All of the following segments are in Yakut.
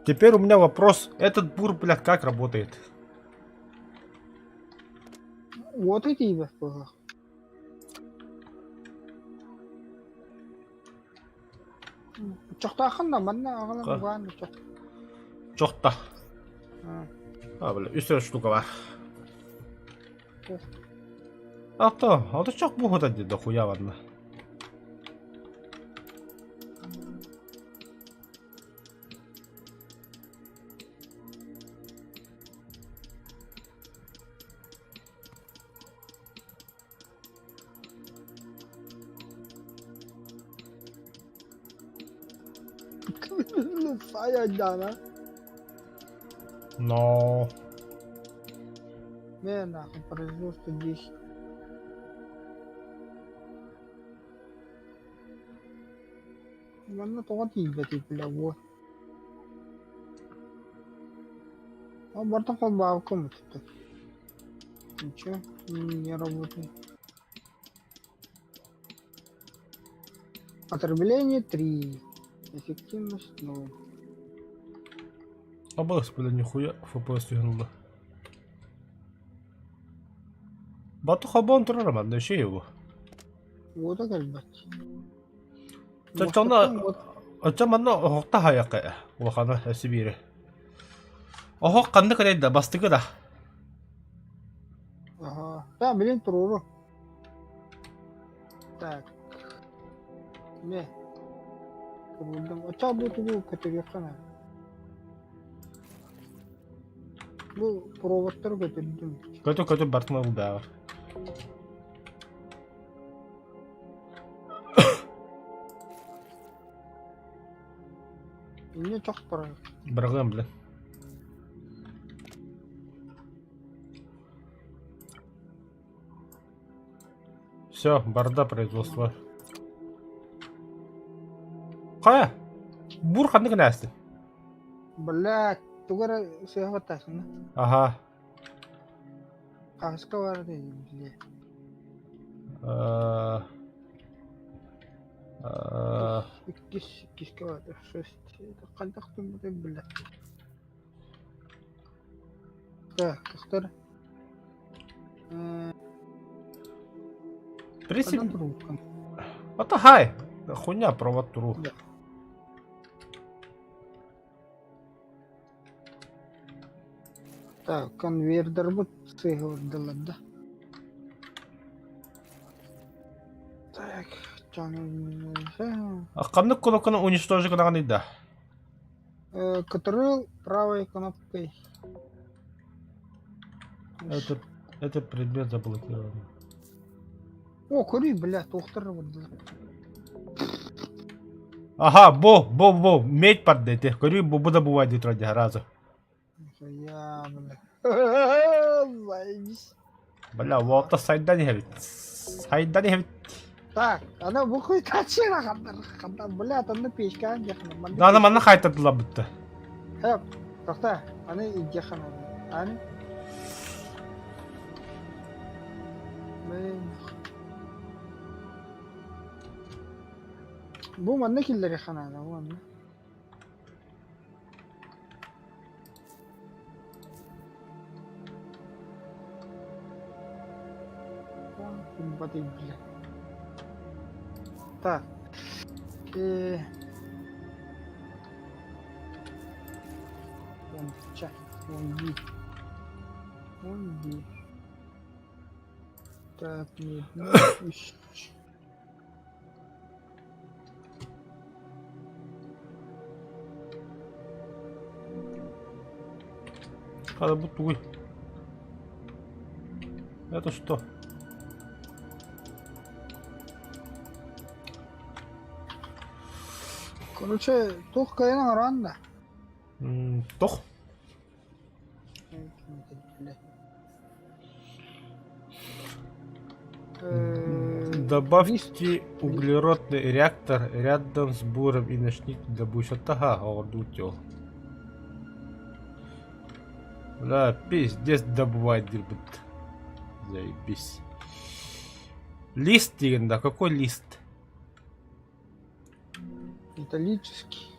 Теперь у меня вопрос. Этот бур, блядь, как работает? Уота тиийбэт буоллах. Чохтооххун да манна аҕалан угаан чох. Чохта. А, бля, үс штука бар. А то, а то чох буһута дии дохуя ладно. Сайа Но. Не, нахуй, производство 10. Манна тоҕо тиийбэтий, бля, вот. А барта холбаабыккын бутта. Ничего, не работает. Потребление 3. Эффективность 0. Абас, бля, нихуя FPS түһэн Бату хабон турар манна еще его. Уота кэлбэт. Чоччоно оччо манна оһохто хайакка улахана өссө биири. Оһох ханнык эрэй да бастыкы да. Ага. Да, билин туруору. Так. Не. Туруордум. Оччо бу тугу көтөрүөххэ наада. Бу проводтары көтүрдүм. Көтө көтө бартын ылдааҕар. Инньэ чох барар. Быраҕыам бile. Все, барда производство. Хайа? Бур ханнык гына Блядь, тугу эрэ сыыһа баттаасың да. Аха. Хаһыска баар бile. Иккис, иккискэ баар. Шесть. Хайдах гыммытай бile. Так, тохтор. В принципе... Это хай. Хуйня провод тру. Так, конвейердарбыт сыыһылардылар да. Так, А ханнык кнопканы уничтожить гынаҕыный да? Ктрл правой кнопкой. Это, это предмет заблокирован. О, көрүй, бля, туохтар бардылар. Ага, бо, бо, бо, медь падает. Көрүй, бу бу да бывает дии разу. Я, бля. Заебись. Бля, уолта сайдан иһэбит. Сайдан иһэбит. Так, ана бу хуй тачыра хандар, хандар, бля, танна печкаан дьахна. Аны манна хайтардылар бутта. Хэп, тохта, аны идьяхана. Аны. Бу манна киллэри ханаана, манна. Бля. Так. Э... Вон, ча, вон, ди. Вон, ди. Так, нет, ну, Хада бу тугуй? Это что? Короче, туох кыайан оҥорон да. Тох. Добавьте углеродный реактор рядом с буром и начните добычу. Ага, оҕордуут Бля, пиздец добывать дирбит. Заебись. Лист деген да, какой лист? Металлический.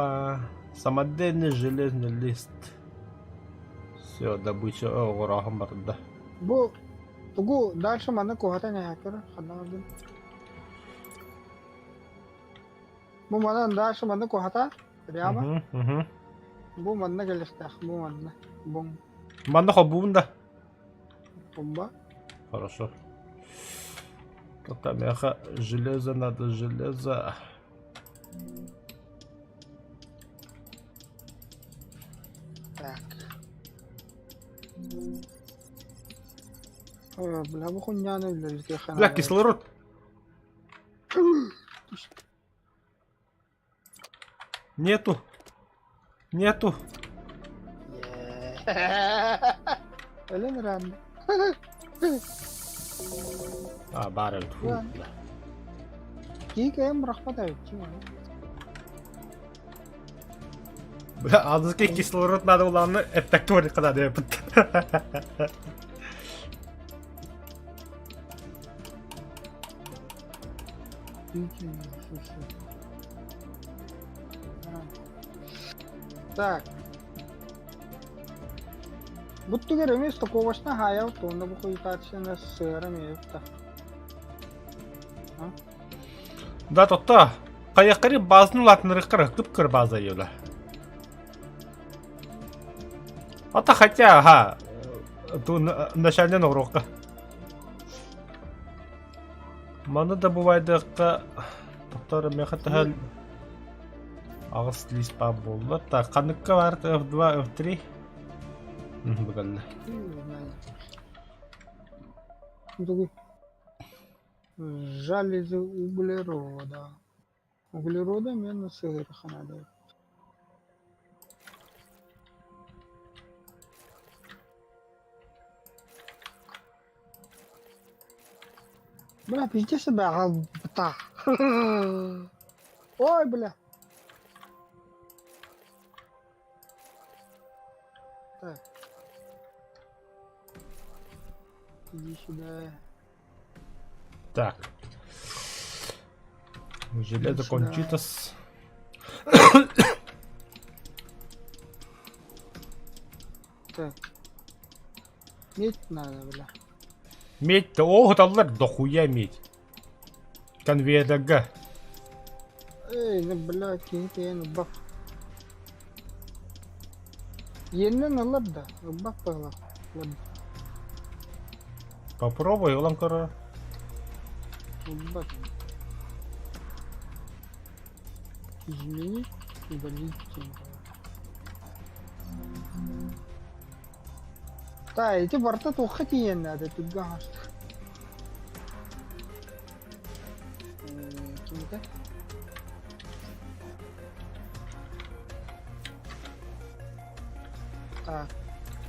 Опа. Самодельный железный лист. Все, добыча оҕорооһун барда. Бу тугу дальше манна куһатан эһэккэр ханна бардын? Бу манан дальше манна куһата прямо. Мгм, мгм. Бу манна кэлиэхтээх, бу манна. Буҥ. Манна холбуубун да. Бомба. Хорошо. Пока меха железо надо, железо. Так. Ой, бля, бу хуйняны үлэлиэххэ Бля, наада. кислород. Нету. Нету. Өлөн ыраанна. А, баар эбит. Фу, бля. Киикэйим бырахпат эбит. Бля, адыский кислород надо улааны эттектоникка надо эпит. Так. Буттугар эмиэ стыковочно хаайабыт уонна бу хуйкааччыны сыара эмиэ эбит Да, тотта. Хайахтары базаны улаатыннарыахтара кып-кыр база юла. А то хотя, ага, ту начальный урока. Маны да бывайдыахха тохтор миэхэ төһөн аҕыс лист баар буолла. Так, ханныкка баар F2, F3? Бүгүннэ. Жалезы углерода. Углерода мен сыгырханады. Бля, пиздец себя бта. Ой, бля. Так. Иди сюда. Так. Железо кончитас. Так. Медь надо, бля. Медь-то, о, таллар, дохуя медь. Конвейерга. Эй, ну, бля, киһи тэйэн ылбат. Иэннэн ылар да, ылбат быһылаах. Попробуй, ылан көрөр. Ылбат. Изменить, удалить. Та, ити барыта туохха тиийэн наада түргэн хаста. Ким этэ? Так,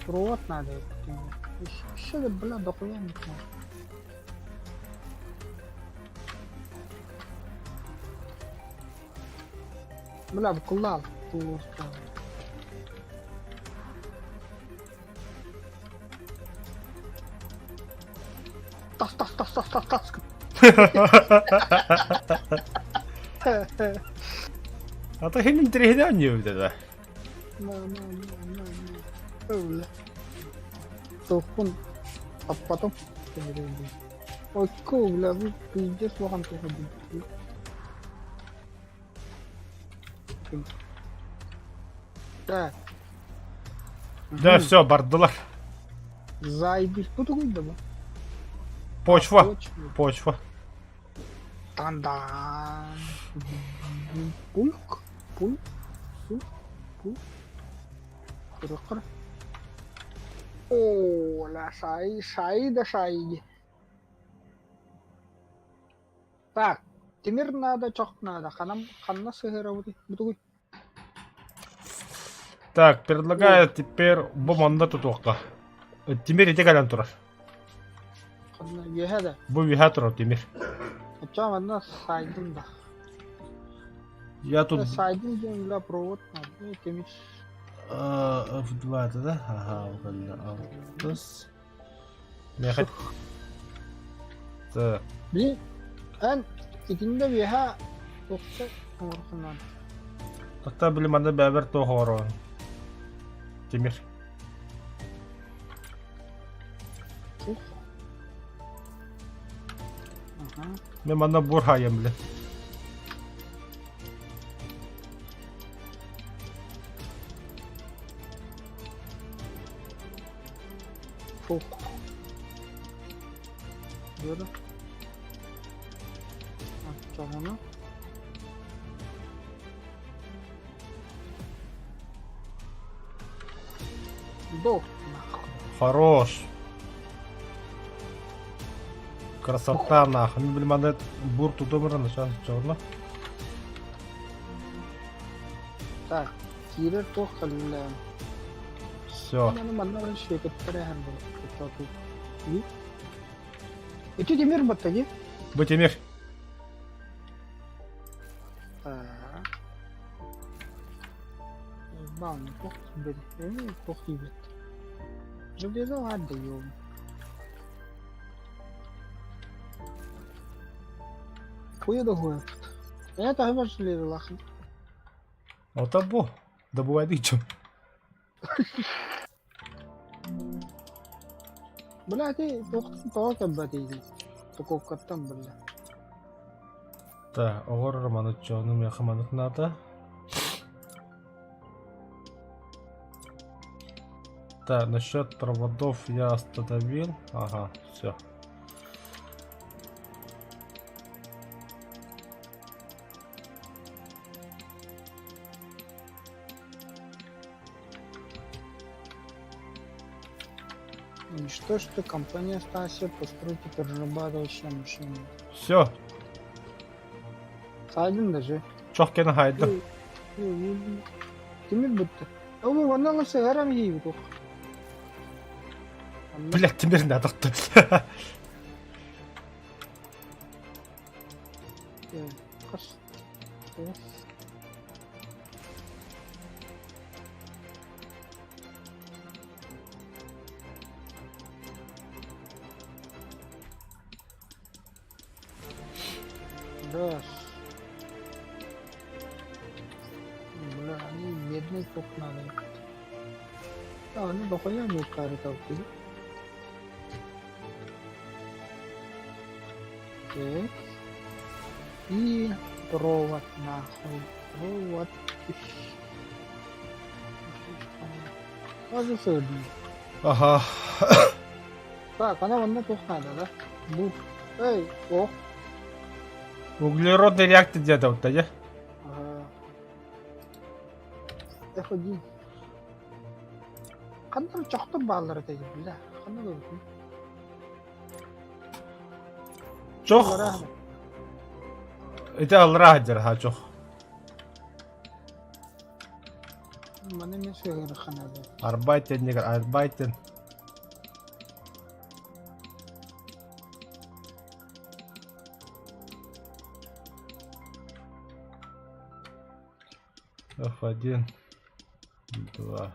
провод надо. Еще да, бля, дохуя не знаю. Бля, букуллаал. Тас, тас, тас, тас, тас, тас. А то хин интэриэһинэй оонньуу эбит этэ. На, на, на, на, на. Бля. Тохпун аппатым. Ой, бля, вы пиздец улахан туһа Так. Да, все, бардылар. Заебись. Бу тугуй да бу? Почва. Почва. Почва. Тандан. Пульк. Пульк. Пульк. Пульк. Кырыкыр. О, ла шай, шай да шай. Так, тимир надо, чох надо. Ханам, ханна сыһыарабытый? Бу тугуй? Так, предлагаю теперь бу манна тутуохха. Тимир ити кэлэн турар. Ханна үөһэ да. Бу үөһэ турар Тимир. Оччоҕо манна сайдым да. Я тут Сайдым диэн бля провод надо. Тимир. F2 это да? Ага, угольно. Алтыс. Миэхэ Так. Би эн итиннэ үөһэ туохта оҥороххун наада. Тоттоо били манна бэбэр туох оҥороҕун? Тимир. Ага. Мен манна буор хаайам бile. Фух. Böyle. Оччоҕуна Дох нахуй. Хорош. Красота нахуй. Мен били манна бур тутумуран сейчас чоҕуна. Так, киирэр туох кэллэ? Все. Маны манна баран шиэкэттэр эһэр буолуо. Ити Тимир баттаги? Бу Тимир. Так. Баан, туох киирбэт? Туох киирбэт? Железо отдаем. Хуя да хуя. Это хабар железо лахын. Ото бу. Добывай дичь. Бля, ити туохтан тоҕо кэлбэтий Духовкаттан бля. Так, оҕор Романыччоону миэхэ маннык наада. Так, насчет проводов я остановил. Ага, все. Уничтожьте компания Стася, постройте перерабатывающую машину. Все, Сайдын даже. чох кene хайдым. Тимир бүттэ. Ол онно сыһарам иһиибит ух. Блядь, Тимир надо. Хас. Раз. Бля, они медный ток надо. А, ну дохуя мне карта Так. И провод нахуй. Провод. Тоже сегодня. Ага. Так, она вон тух надо, да? Бух. Эй, о. Углеродный реактор где-то вот да? Ага. F1. Ханна чохтор бааллар этэй, бля. Ханна көрбүтүм. Чох. Ити аллараа сылдьар ха чох. Маны мен сыһыарыхха наада. Арбайтен нигер, арбайтен. F1, 2.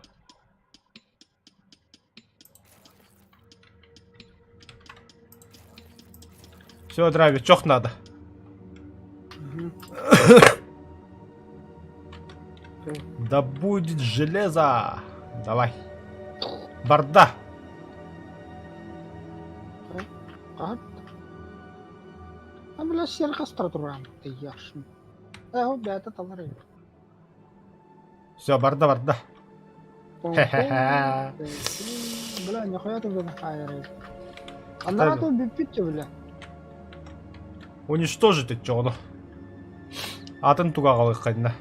Все, драйвер, чох надо. Да будет железо. Давай. Барда. А бля, сир хастара туран. Ты яшын. Э, ол бэйэтэ талар эбит. Все, барда, барда. Бля, нихуя ты тут хайры. Аннара тут бүппүт бля. Уничтожить оччоҕуна. Атын туга аҕалыаххайна.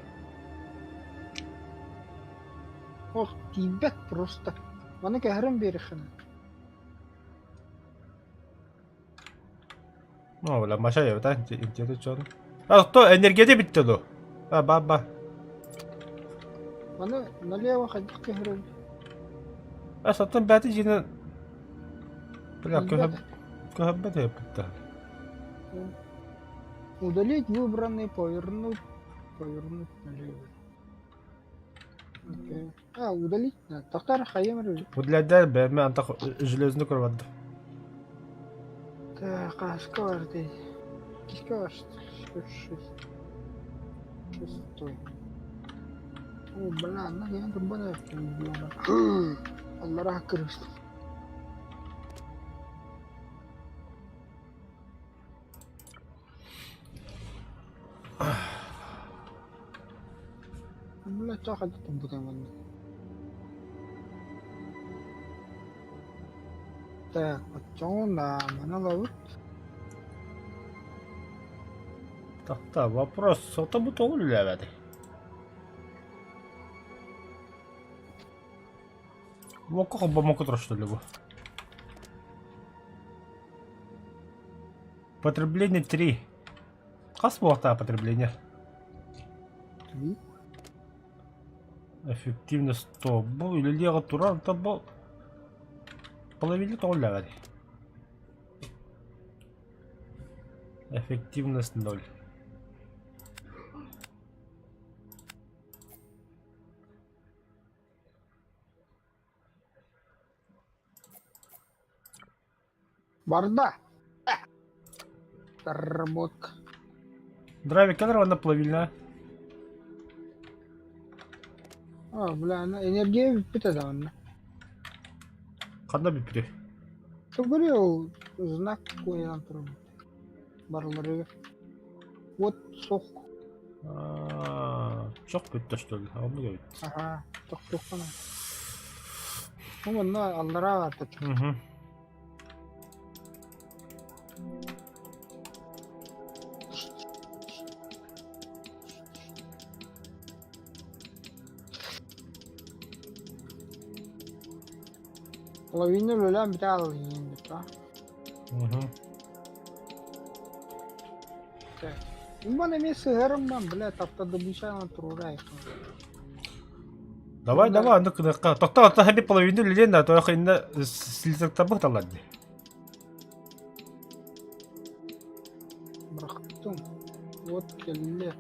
Ох, тиийбэт просто. Маны кэһэрин биэриэххин. Ну, бля, маша ебет, а, интиэти чон. А, то энергия бүттэ ду. А, ба, ба. Маны налево хайдах кэһэрин. А, саттан бәти жинен... Бля, көһөббөт өппүттэ. Удалить выбранный, повернуть, повернуть налево. Окей. А, удалить надо. Тохтар хайым Удлядер бәме антах железный көрбәдді. Так, а сколько ты? Сколько? Шесть. Шестой. О, бля, анна киһи турбат Аллараа кырыыстым. Бля, туох хайдах турбутай манна? Так, оччоҕо маны ылабыт. Так-та, вопрос, ото бу тоҕо үлэлээбэтэй? Уокка холбоммокко турар что ли бу? Потребление 3. Хас буолуохтаах потребление? 3. Эффективность 100. Бу үлэлиэҕэ турар, онтон бу половина тоҕо үлэлээбэтэй? Эффективность 0. Барда! Проработка. Драйвер кэлэр уонна плавильная. А, бля, она энергия бүппүтэ да онно. Ханна бүппүтүй? Говорил, знак куйан турар. Барыларыгар. Вот сох. Аа, чох бүттэ что ли? Оннук эбит. Аха, тохтуоххана. Ну, онно аллараа баар Мгм. Половина үлэлээн бүтэ аалыйын да. Мгм. Уман эмиэ сыһыарым бля, таптадыбыша туруорай. Давай, давай, ну кыныкка. Тохто, отто хаби половину үлэлиэн да, то инна слизактарбыт талар дии. Бырахтым. Вот кэллэ.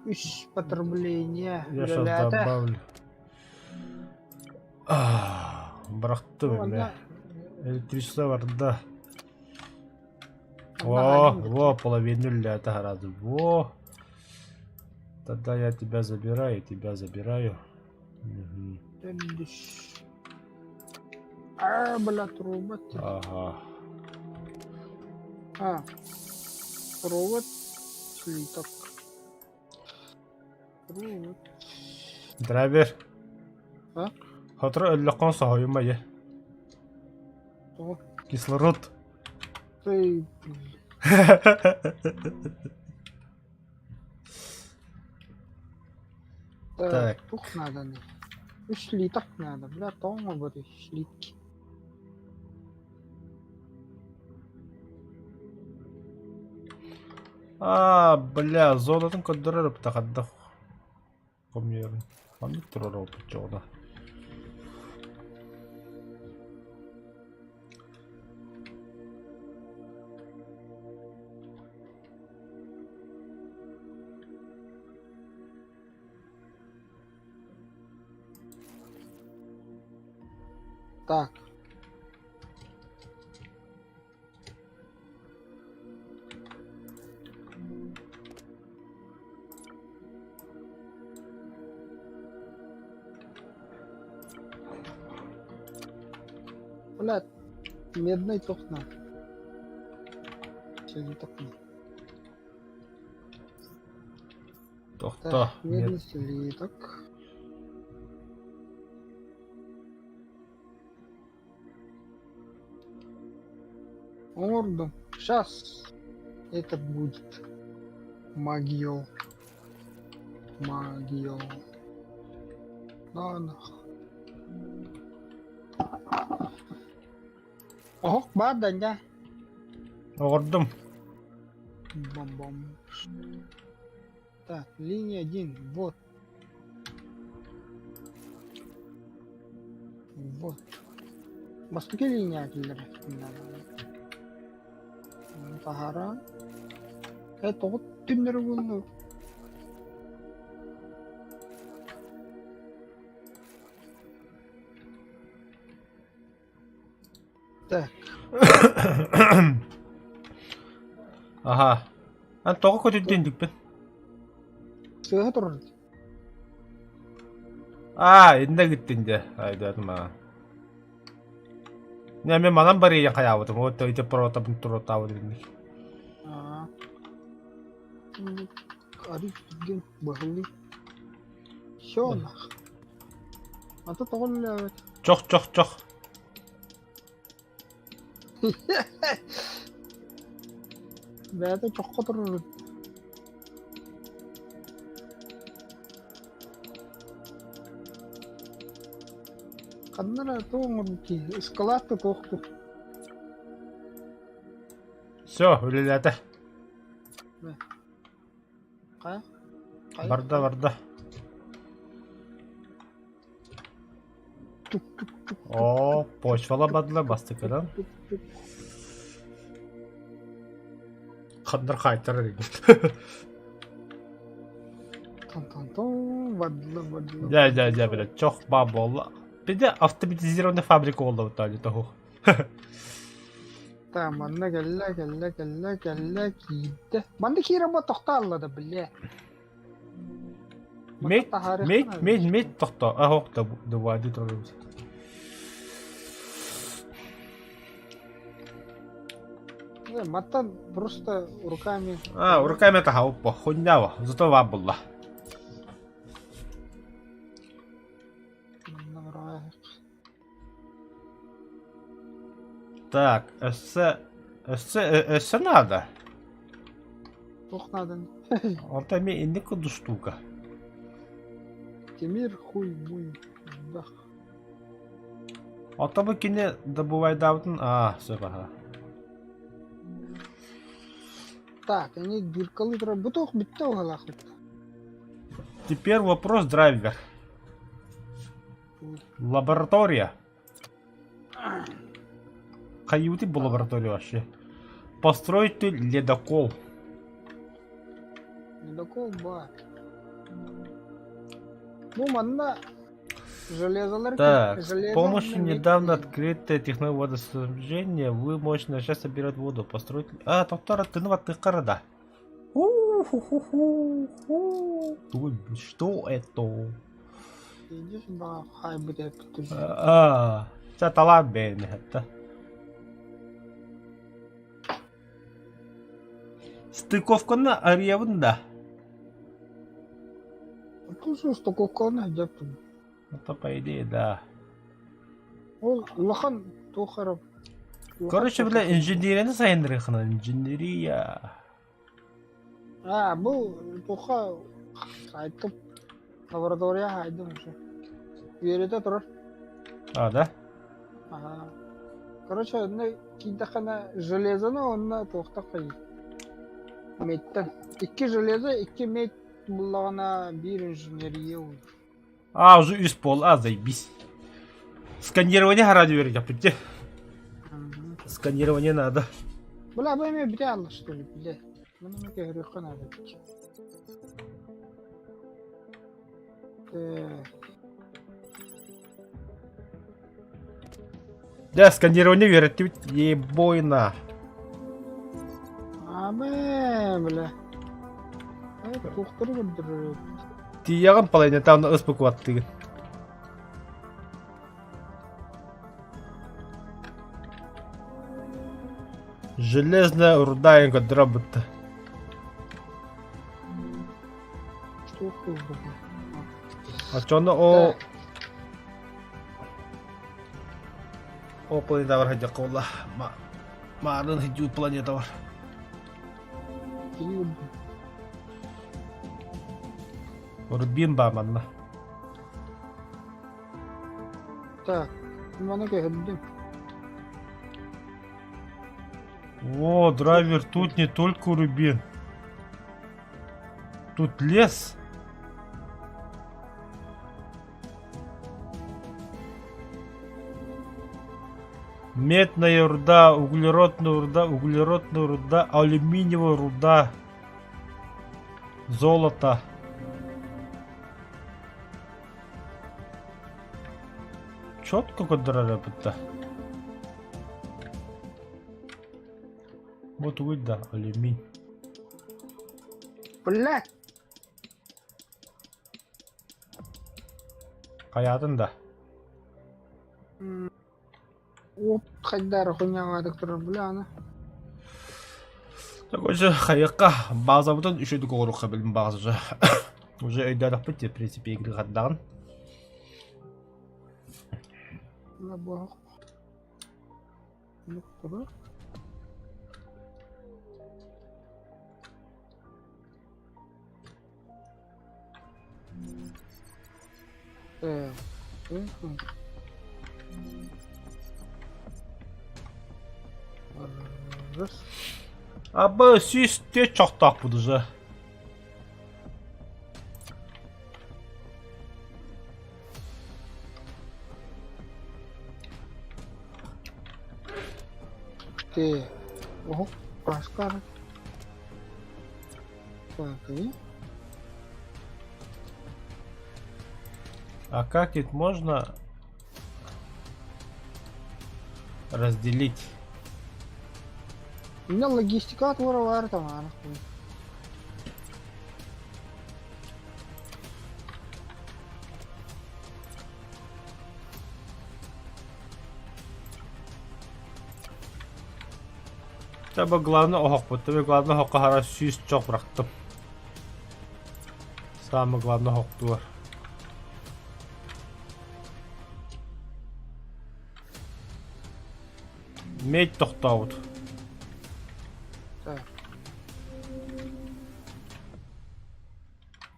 Үс потребление Я сейчас үлэлээтэ. добавлю. Бырахтым эмэ. Электричество барда. Во, во, половину лета гораздо. Во. Тогда я тебя забираю, тебя забираю. Угу. А, бля, труба. Ага. А, провод, слиток. Провод. Драйвер. А? Сотору өллөххөн соһуйума ийэ. Тоҕо? Кислород. Ты, Так. так, тух надо. Үс слиток надо, бля, тоҥо бары слитки. А, бля, зонатын көрдөрөр эбитэ хайдах хомуйарын. Ханнык турар опыт дьоҕуна. Так. Бля, медный тохна. Слиток. Тохто. Так, медный слиток. Оҥордум. Сейчас это будет магио. Магио. На нах. Оһох баар да дьэ. Оҕордум. Бом-бом. Так, линия 1, вот. Вот. Бастакы линия киллэрэ. Таһааран. Э, тоҕо түннэри буллу? Так. Аха. Ан тоҕо көтүрдүн дикпин? Сыыһа турар. Аа, иннэ гыттын дьэ, айдаатым аа. Не, мен манан барыйан хайаабытым, вот ити протабын туротаабыт инник. Аа. Арый түргэн быһыллыы. Всё нах. А то тоҕо үлэлээбэт? Чох, чох, чох. Бэйэтэ чоххо турар. Ханна эрэ туох оҥорбут киһи ыскалаат да туох дуу. Все, үлэлээтэ. Хайа? Хайа? Барда, барда. О, почвалабадылар бастакынан. Ханнар хаайтар Дьэ, дьэ, дьэ, бля, чох баа буолла. Биде автоматизированная фабрика буолла бутаали тоһу. Та манна кэллэ, кэллэ, кэллэ, кэллэ, киирдэ. Манна киирэн бо тохтоолла да, бля. Медь, медь, медь, медь тохто. Ах, да, давай, турабыз. Маттан просто руками. А, руками это хауппа, хуйня, зато вам было. Так, өссө, өссө, өссө надо. Туох нааданы? Онто эмиэ инник курдук штука. Тимир хуй муй элбэх. Ото бу кини добывайдаабытын аа сөп аха. Так, они дыркалы турар. Бу туох бүттэ уһалаахпыт. Теперь вопрос драйвер. Лаборатория. Каюты бу лаборатория вообще. Постройте ледокол. Ледокол бар. Бу манна железолар Так, с помощью недавно открытой технологии водоснабжения вы можете начать собирать воду, построить... А, токтор, ты ну ты да. Что это? Аа, чэ талаан бэйэни хатта. Стыковканы арыйабын да? Стыковканы дьэптим. Это по идее, да. Ол улахан туох эрэ Короче, бля, инженерияны сайыннарыахына, инженерия. Аа, бу туохха айттым. Лаборатория айдым уже. Үөрэтэ турар. А, да? Ага. Короче, онно киирдэххинэ железоны онно туохтаххай медтэн. Икки железо, икки медь буллаҕына биир инженерия уйар. А, уже үс пол, а, заебись. Сканирование радио верить, Сканирование надо. Бля, бу эмиэ бүтэ алла что ли, бля. Маны эмиэ көһөрүөххэ наада эбит. Да, сканирование үөрэттибит ебойна. Абэ, бля. Туохтары көрдөрөр Тиийэҕин половинатаҕына ыспыкыбаттыгын. Железная руда көрдөрө бутта. Оччону о О планета бар хадьякка буолла. Маарын хидьуу планета бар. Рубин баа манна. Так, маны көһөрдүм. О, драйвер, тут не только рубин. Тут лес. Медная руда, углеродная руда, углеродная руда, алюминиевая руда, золото. Четко көрдөрөр Вот да, алюминий. Блядь! Хайаатын да? Оп, хайдары хуйняҕа турар бля аны. Короче, хайыкка базабытын үчүгэй оҥоруохха билим баҕас уже. Уже өйдөөтөхпүт в принципе игры хатдаҕын. Абы 104 чохтоохпут уже. Ты. Ого, Пашка. Так, и? А как это можно разделить? У меня логистика отворовар там, а, Таба главное оһохпут, таба главное оһоххо хара 100 чох бырахтым. Самое главное оһохтугар. Медь тохтообут. Так.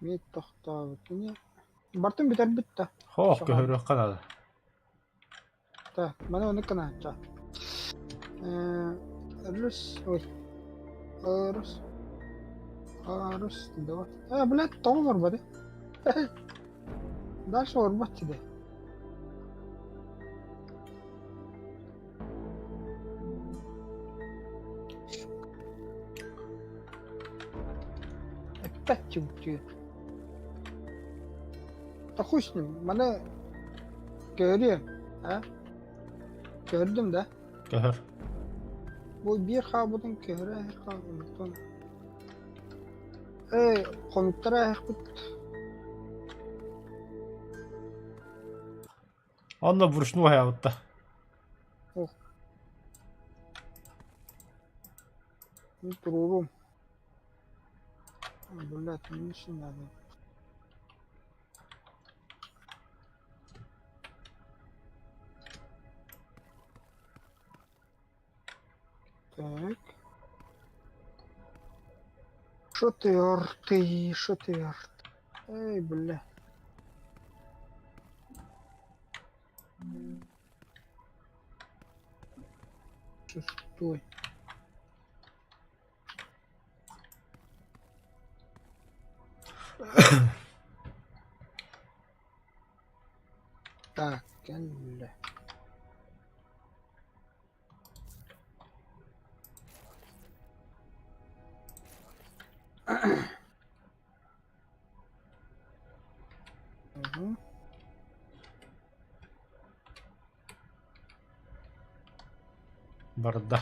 Медь тохтообут. Не. Бартын бүтэрбит да. Хоох көһөрүөххэ наада. Так, маны ону кынаачча. Рус, ой. Рус. Рус, два. А, блядь, тоҕо барбады? Дальше барбат тебе. Опять чуть. Да хуй с ним, маны көрүөм, а? Көрдүм да. Көһөр. Бу биир хаалбытын көһөрө хаалбытын. Эй, хонуктара аһыппыт. Онно вручную аһаабытта. Ох. Туруорум. Блядь, мне еще надо. Так. Шо ты, арты, шо ты, арты? Эй, бля. Шестой. Так, кэллэ. Угу. Барда.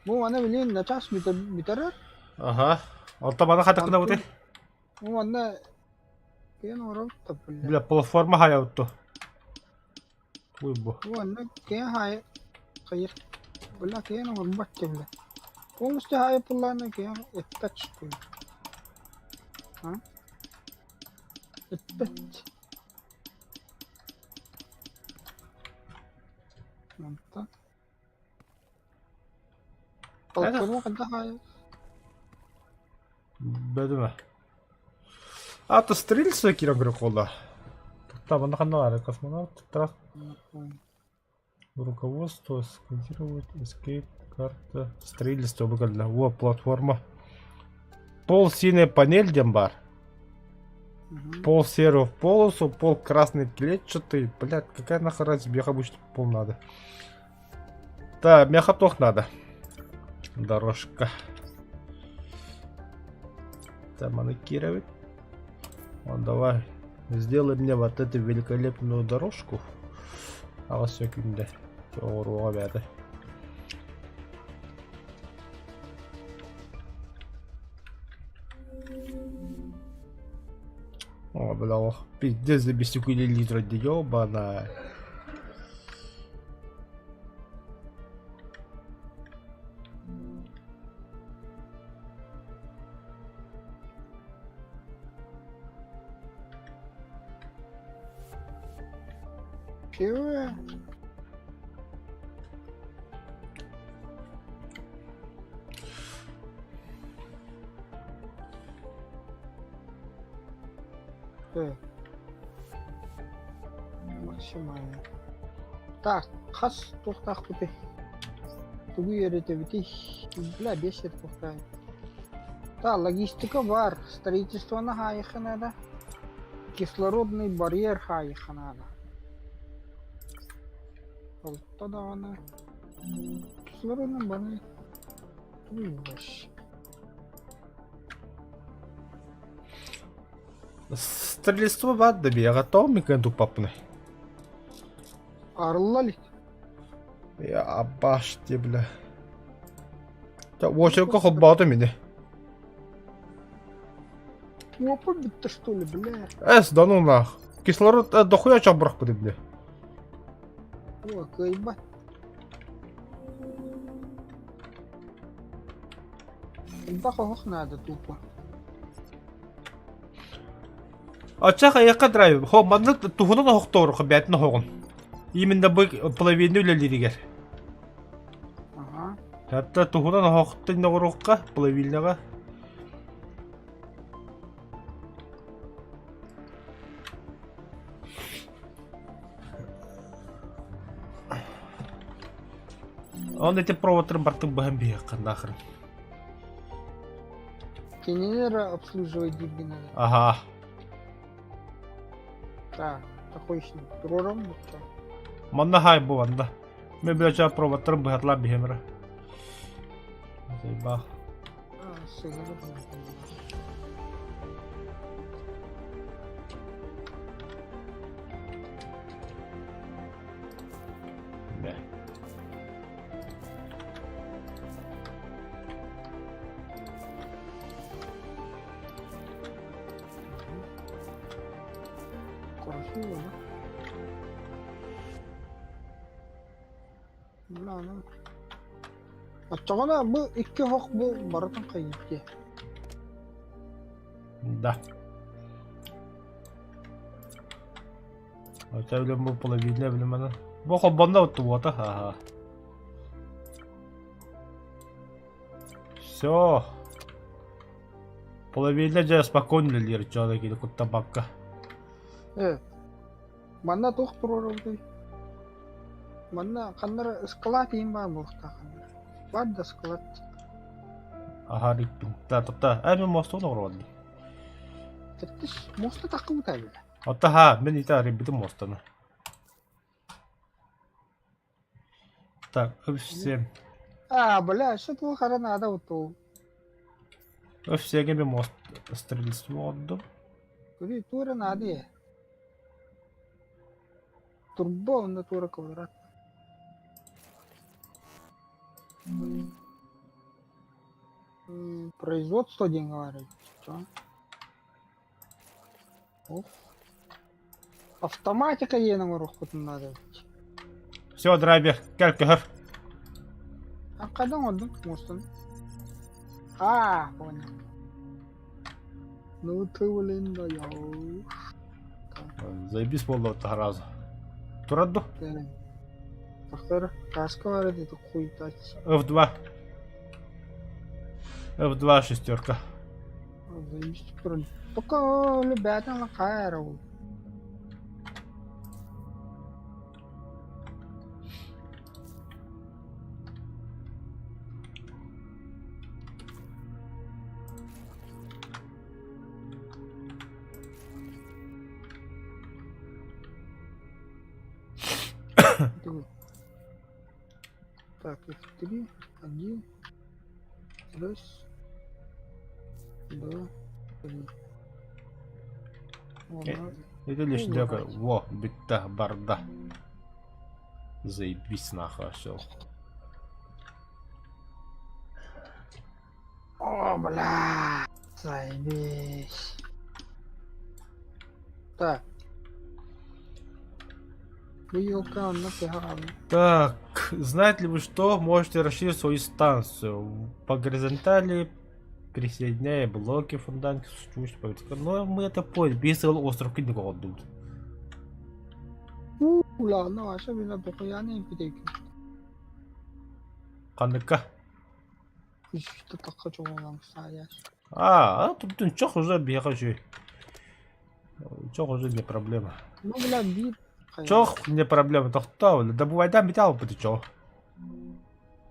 Бу маны билин начаас бүтэрэр. Аха. Онто маны хатыкына бути. Бу манна киэн оҥорор бля. Бля, платформа хаябытту. Уй бу. Бу манна киэн хай хайыр. Бля, киэн оҥорбат бля. Полностью хай пуллаана киэн эппэт что ли. А? Эппэт. Мантан. Платформа хайдах аайы? Бөдүмэ. Ата стрельца киирэн көрө буолла. Тутта манна ханна баар космонавт трас руководство сканировать escape карта строительство бу кэллэ. Во платформа. Пол синяя панель диэн баар. Пол серого в полосу, пол красный клетчатый. Блядь, какая нахер разница, меха обычно пол надо. Да, меха тох надо. Дорожка. Там анкировать. Вот давай. Сделай мне вот эту великолепную дорожку. Аҕыс сөкүүндэ. Оҕуруоҕа бэйэтэ. Бля, ох, пиздец, забесикули литра, ёбана. Чего? Э. Максимально. Так, хас туохтаахпытый? Тугу үөрэтэбитий? Бля, биэс сир туохтаах. Так, логистика бар, строительствоны хаайыхха наада. Кислородный барьер хаайыхха наада. Алта даҕаны. Кислородный барьер. Тугуй вообще? Стрельство баар да биэҕэ тоҕо микэн туппаппыный? Арылла илик. Я абаште, бля. Уочарка холбоото мини. Уопа бүттэ что ли, бля? Эс, да ну нах. Кислород дохуя чабырах бля. О, кыайбат. Элбэх оһох наада тупо. Аччах айахха драйв. Хо, маннык туһунан оһохтоор бээтин оһоҕун. Именно бу половина үлэлииригэр. Ага. Hatta туһунан оһохтон оҕоруохха половинаҕа. Он эти проводтарын бартын быһан биһиэххэ нахрен. Кинини эрэ обслуживать дииргин надо. Ага. Так, такой с ним. Туруорам бутта. Манна хай бу манна. Мен билече проводтарын быһатлаан биһиэм эрэ. Заебал. А, сыгыры Да. Красиво, да? Бля, ну. Оччоҕуна бу икки оһох бу барытын хайыытыа. Да. Хотя билем бу половина билем ана. Бу холбонно оттубуота. Ага. Все. Половина дьэ спокойно үлэлиир дьоно кини куттаммакка. Э, манна туох туруорабытый? Манна ханна эрэ ыскалаат иһин баар буолуохтаах ханна. Баар да ыскалаат. Аһаа рикпин. Да, топта. Э, мен мостун оҥоробун дии. Тэттис муоста таххыбыта эбит. Отто ха, мин ити арыйбытым муостаны. Так, F7. А, бля, что туох эрэ наада вот F7-гэ мен мост строительство оҥордум. Көрү туора наада ээ. Турбо онно туора квадрат. Производство диэн говорит. Чё? Ох. Автоматика диэн оҥоруохпутун наада эбит. Все, драйвер, кэл көһөр. А хайдах оҥордуҥ муостаны? А, понял. Ну ты, блин, даешь. Заебись буолла сразу. Турар ду? Тахтар, каска бар это хуйтать. F2. F2 шестерка. Заебись турар. Пока ребята хайра. Так, F3, 1, раз, два, три. Это лишь для... Во, битта, барда. Заебись нахуй, все. О, бля, заебись. Так. Бу елка онно төһө хаалла? Так, знаете ли вы что? Можете расширить свою станцию. По горизонтали, присоединяя блоки фундамент существующих по вертикали. Но мы это поняли. Биир сыл остров киник оҕордубут. Улаана Ваша бина дохуяны импитейки. Ханныкка? Үстэ тахха чоҕолоҥ саайар. А, тут чох уже биһиэхэ үчүгэй. Чох уже не проблема. Ну, бля, биир хайа. Чох не проблема, тохтоо, добывайдаан бүтэ албыты чох.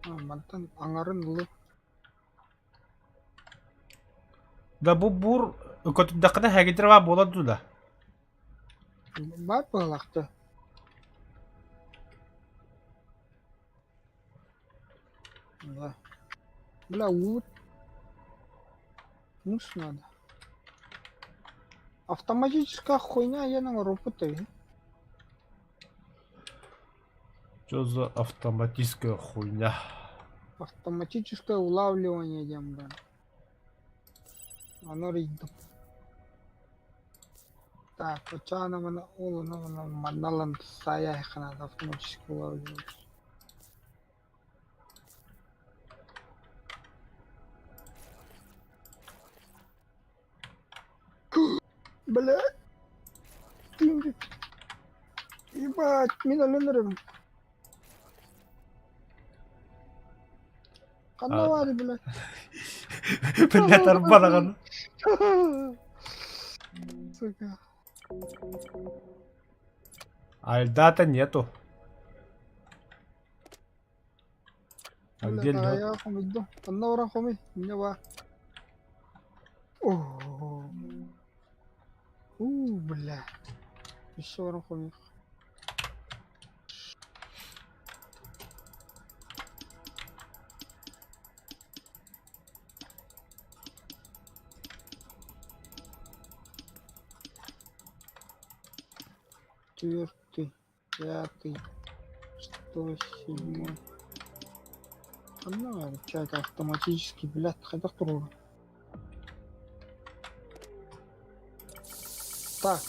А, мантан аҥарын ылы. Да бу бур көтүрдэххинэ хэгидир баа буолар дуу да? Баар быһалаахта. Да. Бля, уут. Муж надо. Автоматическая хуйня, я на роботы. Что за автоматическая хуйня? Автоматическое улавливание, дем, да. Оно рейдом. Так, очаана мана ол ону манналан саайа ханаат автоматически улавливание. Бля, ты Ебать, мин өлөн эрэбин. Ханна А. баар бля? Бля, тарбанаҕын. Сука. Альдата нету. А где лед? Я хомуйдум. Онно баран хомуй. Инньэ баар. Оо. У, бля. Өссө баран хомуйуох. Четвертый, пятый, шестой, седьмой. Ханна чайка автоматически, блядь, хайдах туруору. Так.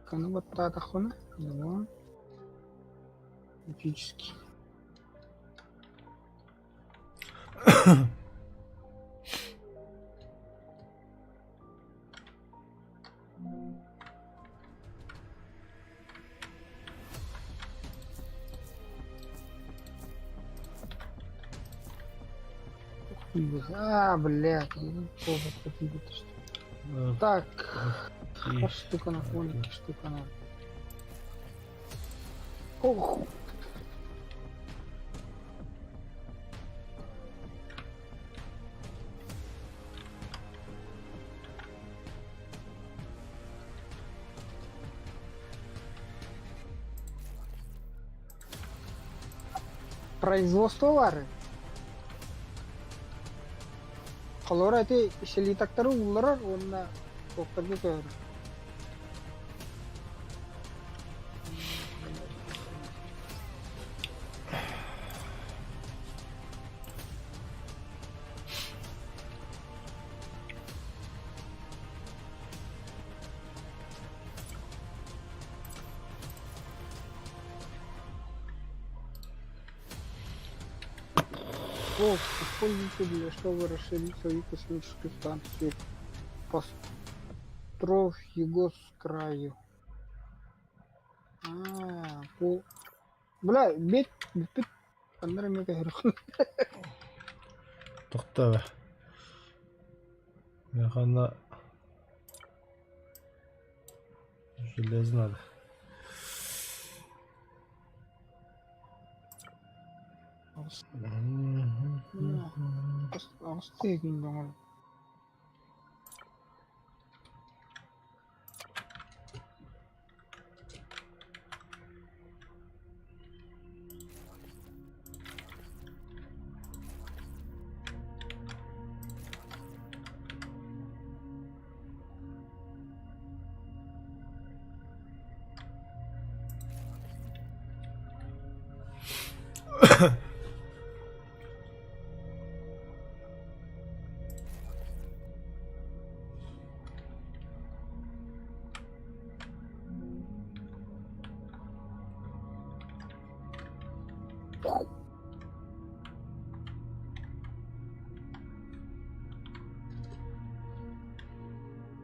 Каны баттаатахпына? Два. Автоматически. А, блядь, тоже что Так, штука на фоне, штука на. Ох. Производство бары. Холоро ити слитоктары уулларар уонна туохтарга көһөрөр. О, используйте для чтобы расширить свою космическую станцию. Постров его с краю. А, по... Бля, бит, бит, аннары мега Тохтоо. Механа железо надо. Аҕыс тыһыгын доҥор.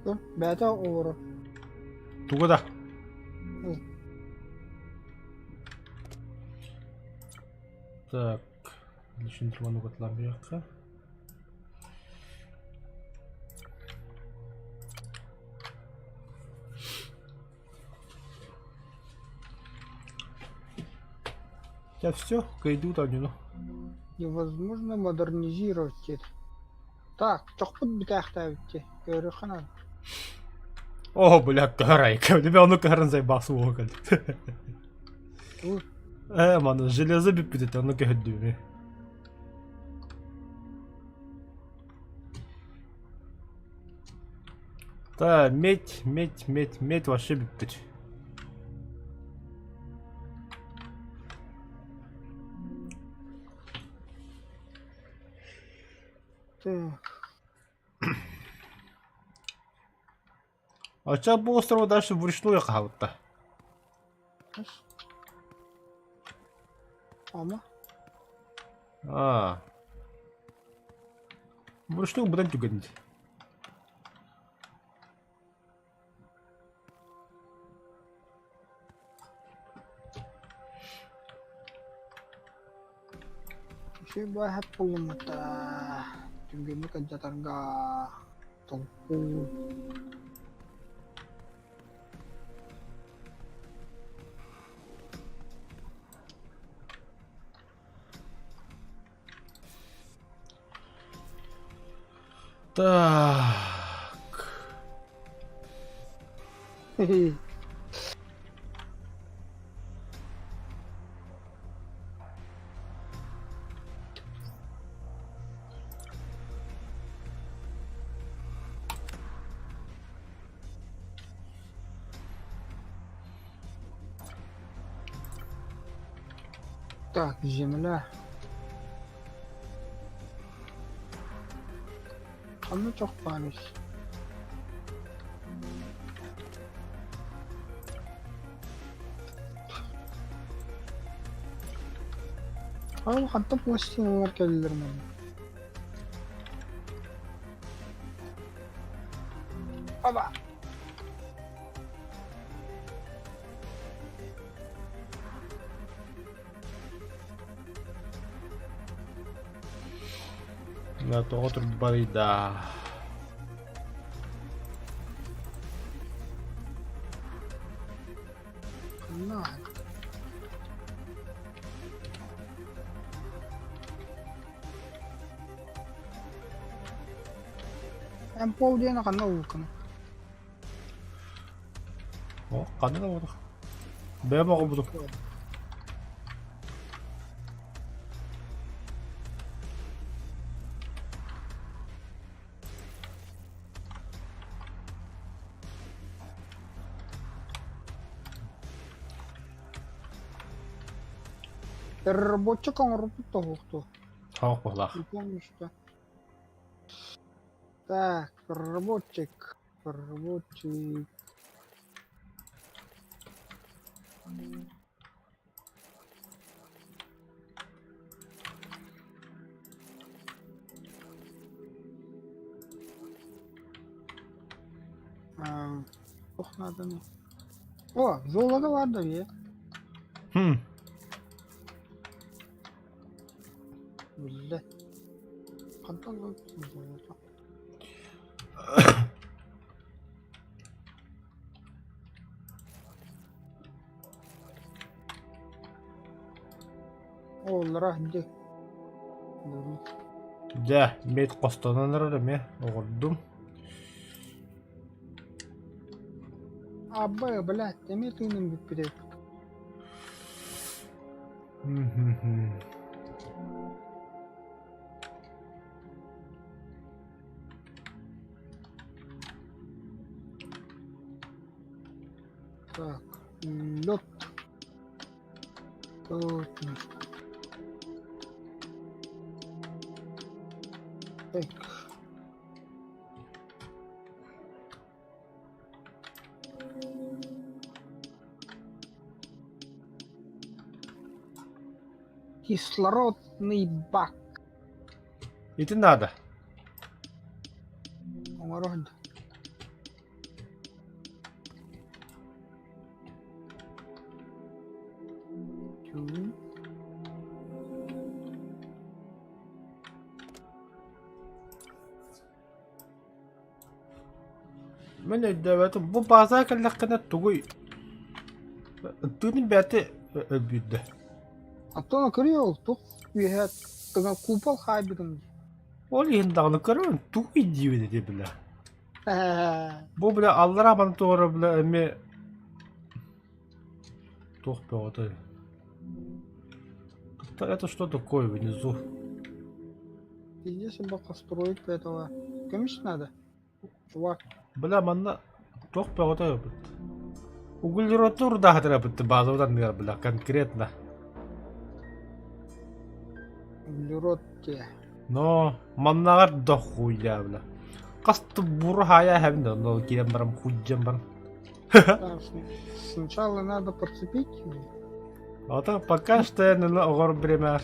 Бэйэтэ олорор. Тугу да? Так, лишний трубаны котлам Я все, кайду там, Невозможно модернизировать диэтэ. Так, чохпут бүтээхтээбит Көрүөххэ наада. О, бля, кыһарайка. Тебе ону кыһарын зайбаас уоһу кэлбит. Э, маны железо бүппүт этэ, ону көһөрдүүмү. Та, медь, медь, медь, медь вообще бүппүт. Так. Оччо бу острова дальше вручную хаалта. Ама? А. Вручную быдан түгэнит. Үчүгэй бааһап булуммута түргэнник алдьатарга толкуй Так. Так, земля. Ханна чох баар Ол хантан пластиналар кэллилэр манна? Аба! На тоҕо турбарый да. На. Эн пол диэн ханна ууккуна? О, ханна да буолуох. Бэйэм оҕобутум. Переработчик оҥорбут тоһуохтуо. Тоһуох быһылаах. Не помню что. Так, переработчик, переработчик. Туох нааданы? О, золото баар да бие. Хм. Биллэ. Хантан ылбытым золото? Оҕолоро дьэ Дьэ, мед хостонон эрэр эмиэ оҕордум. Абба, блядь, эмиэ тыыным бүппүт эбит. Так, лед. Тут. Так. Кислородный бак. Ити надо. Оҥорон. Мин өйдөөбөтүм, бу баазаҕа кэллэххинэ тугуй тыынын бэйэтэ өлбүүрдэ. Оттон көрүө ол туох үөһэ тыга купол хаайбытым дии. Ол иһин даҕаны көрөбүн тугуй диибин ити бile. Бу бile аллараа баны туора бile эмиэ туох бөҕөтөй. Это что такое внизу? Пиздец, собака строит этого. Көмүс надо. Чувак. Бля, манна туох бөҕөтө эбит. Углеродты урдаахатар эбит базовый анныгар бля, конкретно. Углерод те. Но маннаҕар да хуйя бля. Хас буру хаайа эһэбин да, но киирэн баран хуйдьан баран. Сначала надо подцепить. А то пока что я на оҕор бремэр.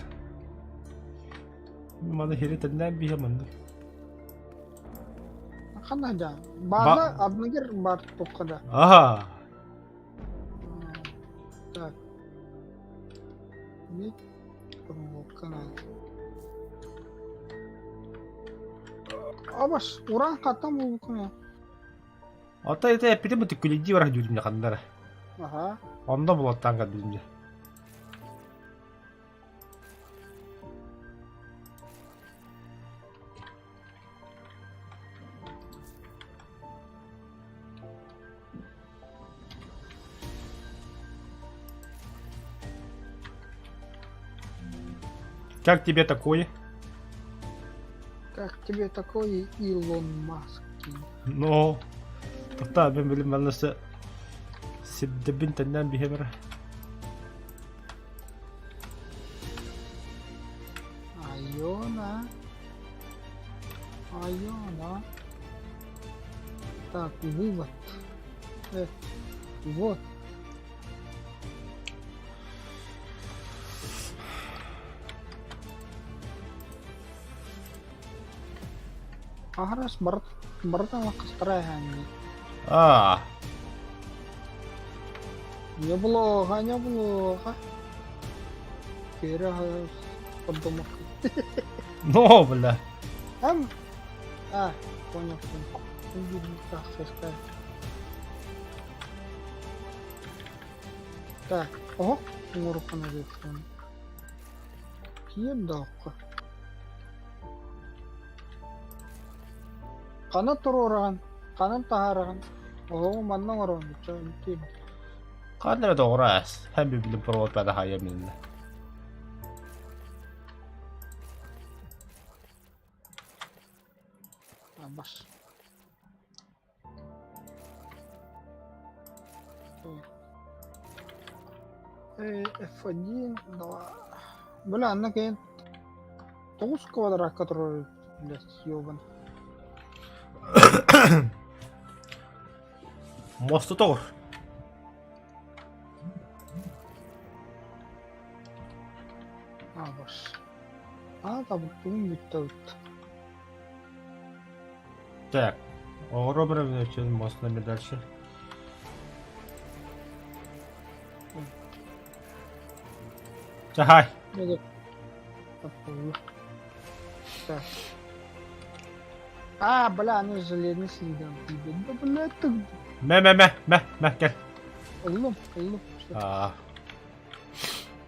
Маны хири тэннээн биһэ манны. Ханна да? Бааза адныгер бар туххада. Ага. Так. Мит проволока Абаш, уран хаттан булбукум Ата это эппитим бу түккүлүйдии барах дүүрүм ханнара. Ага. Онно булаттаан кэлбитим дьэ. Как тебе такое? Как тебе такое, Илон Маск? Но, тоқта мен билим маннасы сирдэбин тэннээн биһэмэр. Айона. Айона. Так, вывод. Вот. Аһарас барыт барытан лаккастара эһээнни. Аа. Неплохо, неплохо. Пере подумал. Но, бля. Там? А, понял, понял. Так, сейчас Так, о, оҥоруохха наада. Киэп да окко. Хана туруораҕын, ханан таһаараҕын, оһоҕу манна оҥороҕун чэ Ханна эрэ доҕор-аас, һэн билим провод хаайа миннэ. Абас. F1, 2. Бля, анна кэлэн тоҕус квадракка турар блядь, ёбан. Мосту тоҕур. Абас. А, табыктыгын бүттэ Так, оҕоро бирэ мост нами дальше. Чахай. А, бля, она железный следом. Да, бля, ты... Мэ, мэ, мэ, мэ, мэ, кэл. Ыллым, ыллым. А.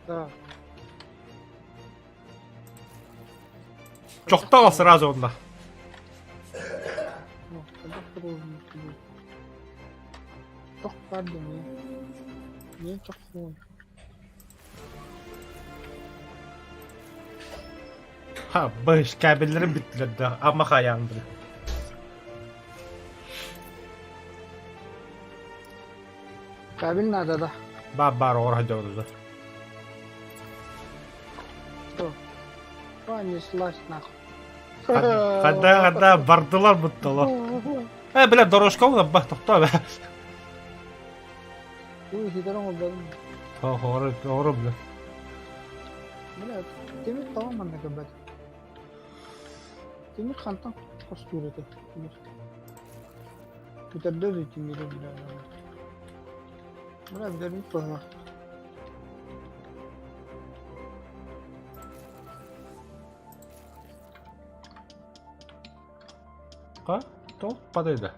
Да. Чохтоҕо сразу онно. Чох баар да эмиэ. Эмиэ чох хуой. Ха, быш, кабеллэрим бүттүлэр да, ама хайаан били. Кабель надо да. Баар баар оҕор сылдьабыт Что? Понеслась нахуй. Хадда хадда бардылар буттала. Э, бля, дорожка ба, тохтоо бэ. Ой, хитэрэн олбадым. Хоору, хоору, бля. Бля, тимир тоҕо манна кэлбэт? Тимир хантан хостуур этэ? Тимир. Бүтэрдэ да тимири, бля. Бля, бүтэрбит быһыылаах. Ха? Тоҕо падайда?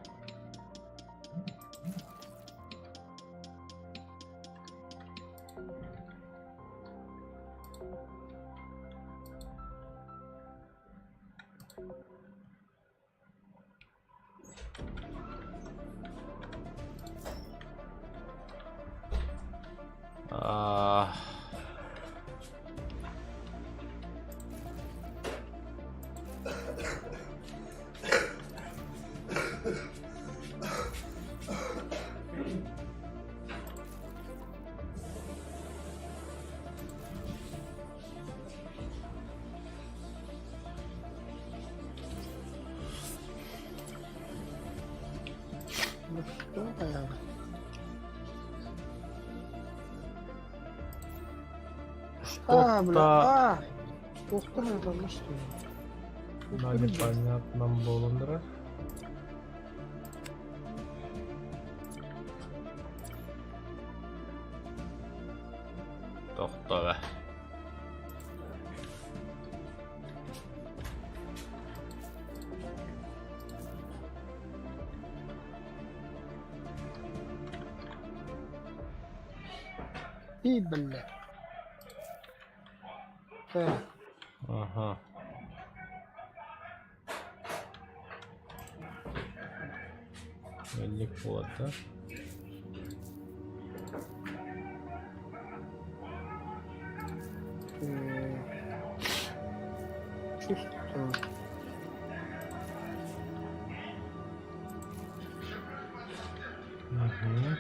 А, А, бля, Что-то а! Туохтан ыыталлар что ли? на непонятном болондра. Тохтоо. И, бля. Так, Ага. Эллик буолар да? Чувствую. Мгм.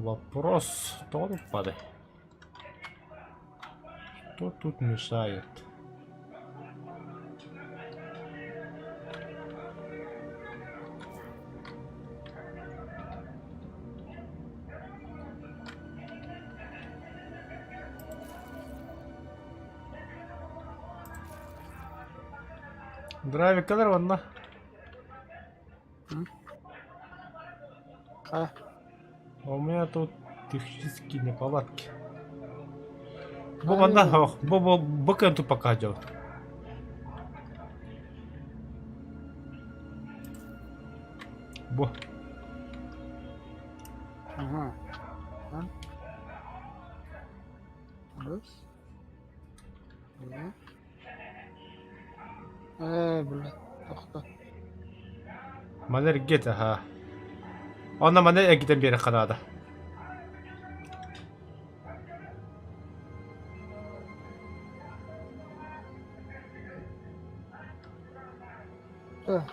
Вопрос тоҕо туппадай? Что тут мешает? Драйвикалар уонна А, У меня тут технические неполадки. Бу манна бу бу бу көн тупакка дьол. Бу. Ага. А? Раз. Два. Ээ, блядь, тохто. Маны эргит, аха. Онно маны эргитэн биэрэххэ наада. Так.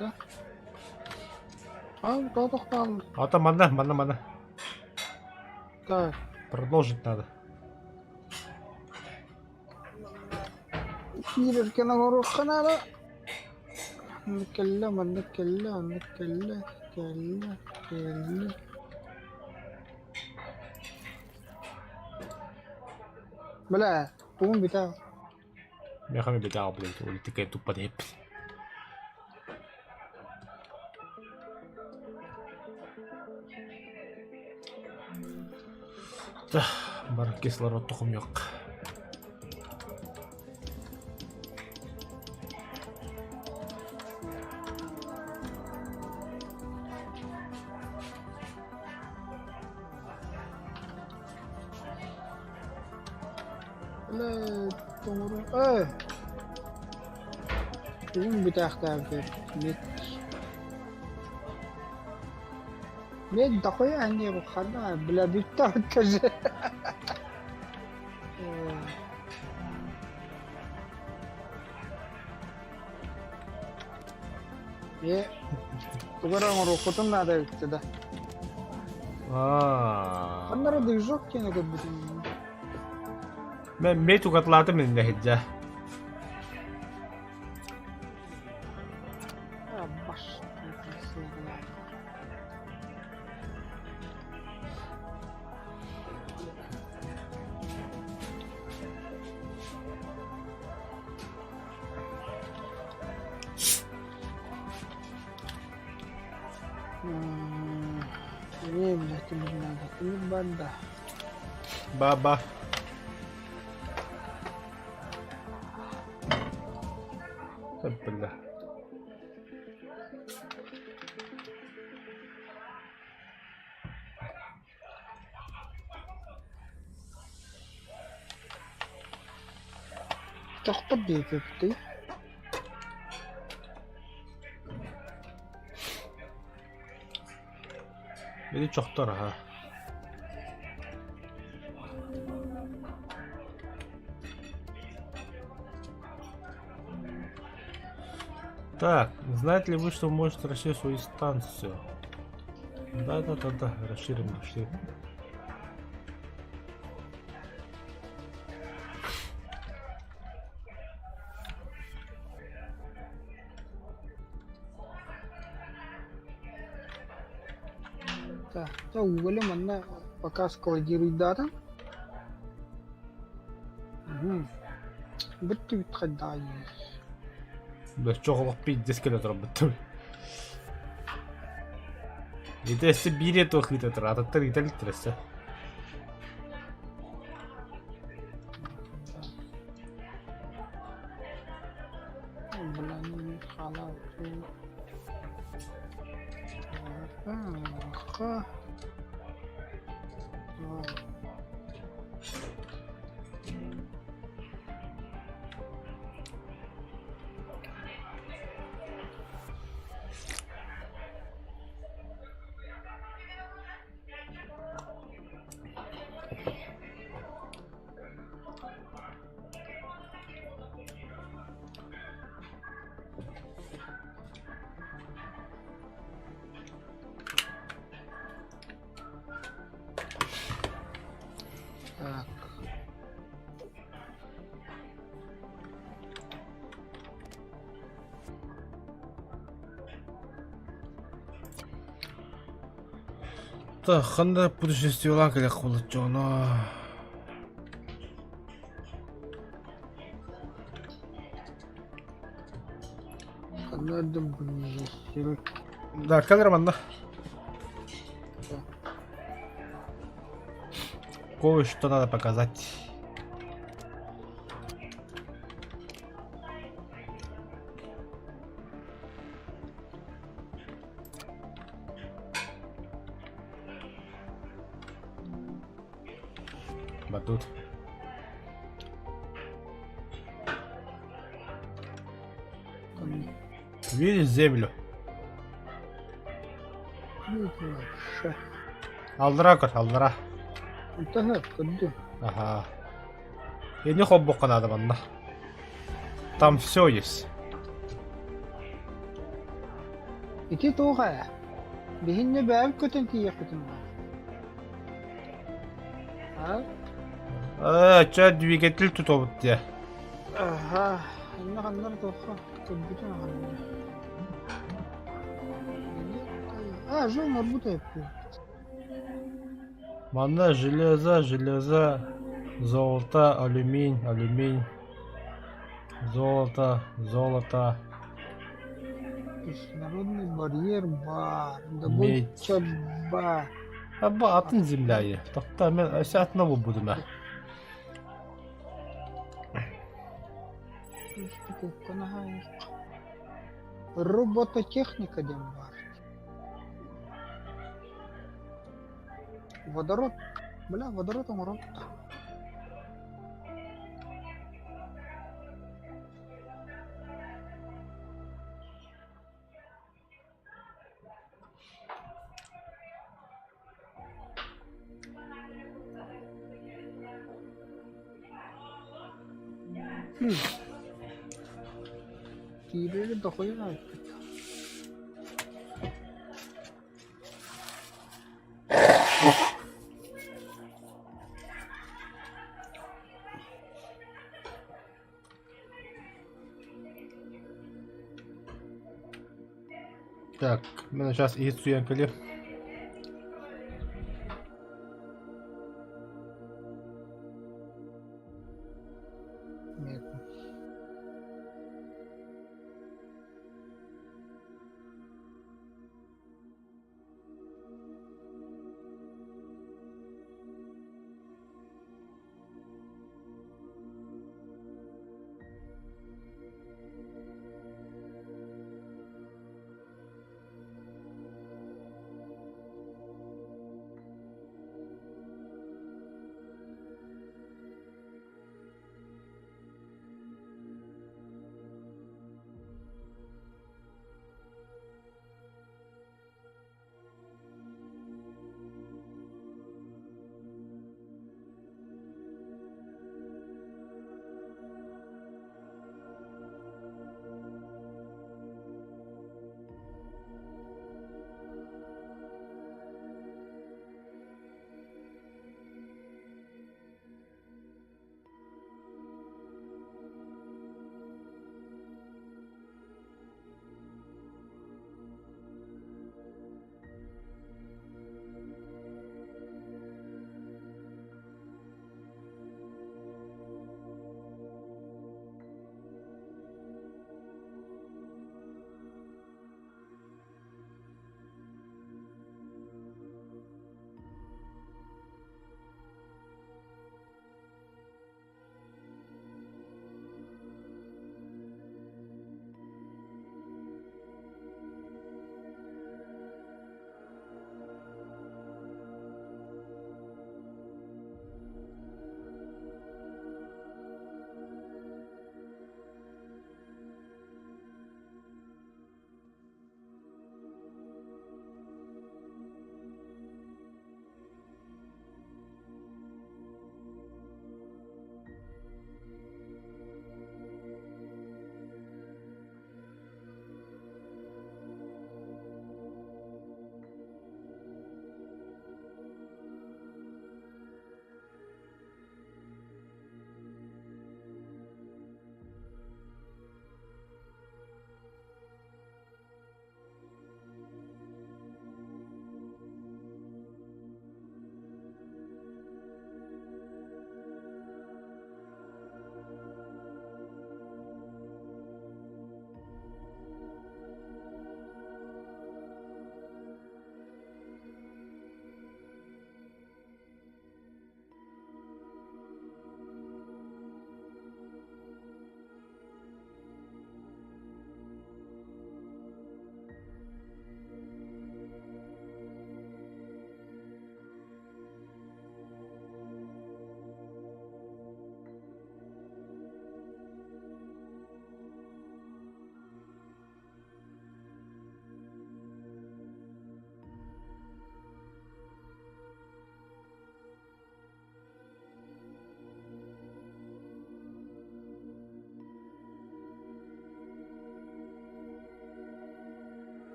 Да. А, тохтоохтоон. Ата манна, манна, манна. Так. Продолжить надо. Киирэргэн оҥоруохха наада. Маннык кэллэ, маннык кэллэ, маннык кэллэ, кэллэ, кэллэ. Бля, тугун бүтэ Миэхэ битаа блядь, улитыкай туппат иһиппит. Да, бар кислород тухумьох. Бля, тоҥору Ээ! Тугун бүтээхтээбитэ мед Мед дохуя они хана, бля, бүтэ же. Е, тугу эрэ оҥоруоххутун наада эбит да. Аа. Ханна эрэ движок диэни көрбүтүм. Мен мед угатлаатым иннэ иһирдьэ. А, баш. Эмиэ, блядь, тимир надо. Тимир баар да. Ба-ба. Бля. Тохтор диэбиппитий? Били чохтор аха. Так, знаете ли вы, что может расширить свою станцию? Да-да-да-да, расширим, расширим. Так, чэ уголи манна пока складируйдаатым. Мм. Бүттүбүт хайдаҕый? Да чоҕолох пиздец кэлэ турбуттар. Ити өссө биир туох ыыта турар, атыттар ыыта иликтэр өссө. Так. Так, ханна путешествиелаан кэлэх буолаччоҕуна. Ханна эрдэм путешествие. Да, кэлэр манна. Кое-что надо показать. Батут. Видишь землю? Аллара көр, аллара. Онтон көрдүм. Ага. Ини холбукка надо манна. Там все есть. Ити туох ээ? Биһиннэ бэйэм көтөн тиийиэхпитин баар. А? Э, чэ, двигатель тутабыт дии. Аха, инна ханнар туохха көрбүтүн аҕалла. А, жо оҥорбут эппит. Манна железо, железо, золото, алюминь, алюминь, золото, золото, Кислородный барьер баар, медь. добыча баар. Аба атын земля е. Тохтоо мен өссө атына булбутум ээ. Робототехника диэн баар. Водород. Бля, водород оҥорон Киирэри дохуйа айппыт. Так, мен сейчас иһит суйан кэлиэм. Нет.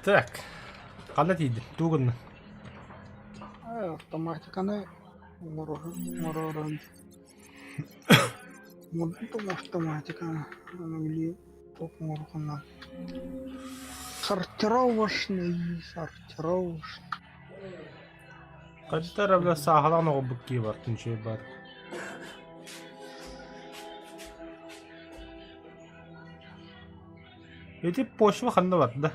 Так, ханна тиийдин? Тугу гынныҥ? Автоматиканы оҥорорун оҥорбутум автоматиканы аны туох оҥороххунан сортировочный сортировочный Хайдах эрэ бля сааһылаан оҕолбут киһи бар, түнчэй бар. Ити почва ханна барда?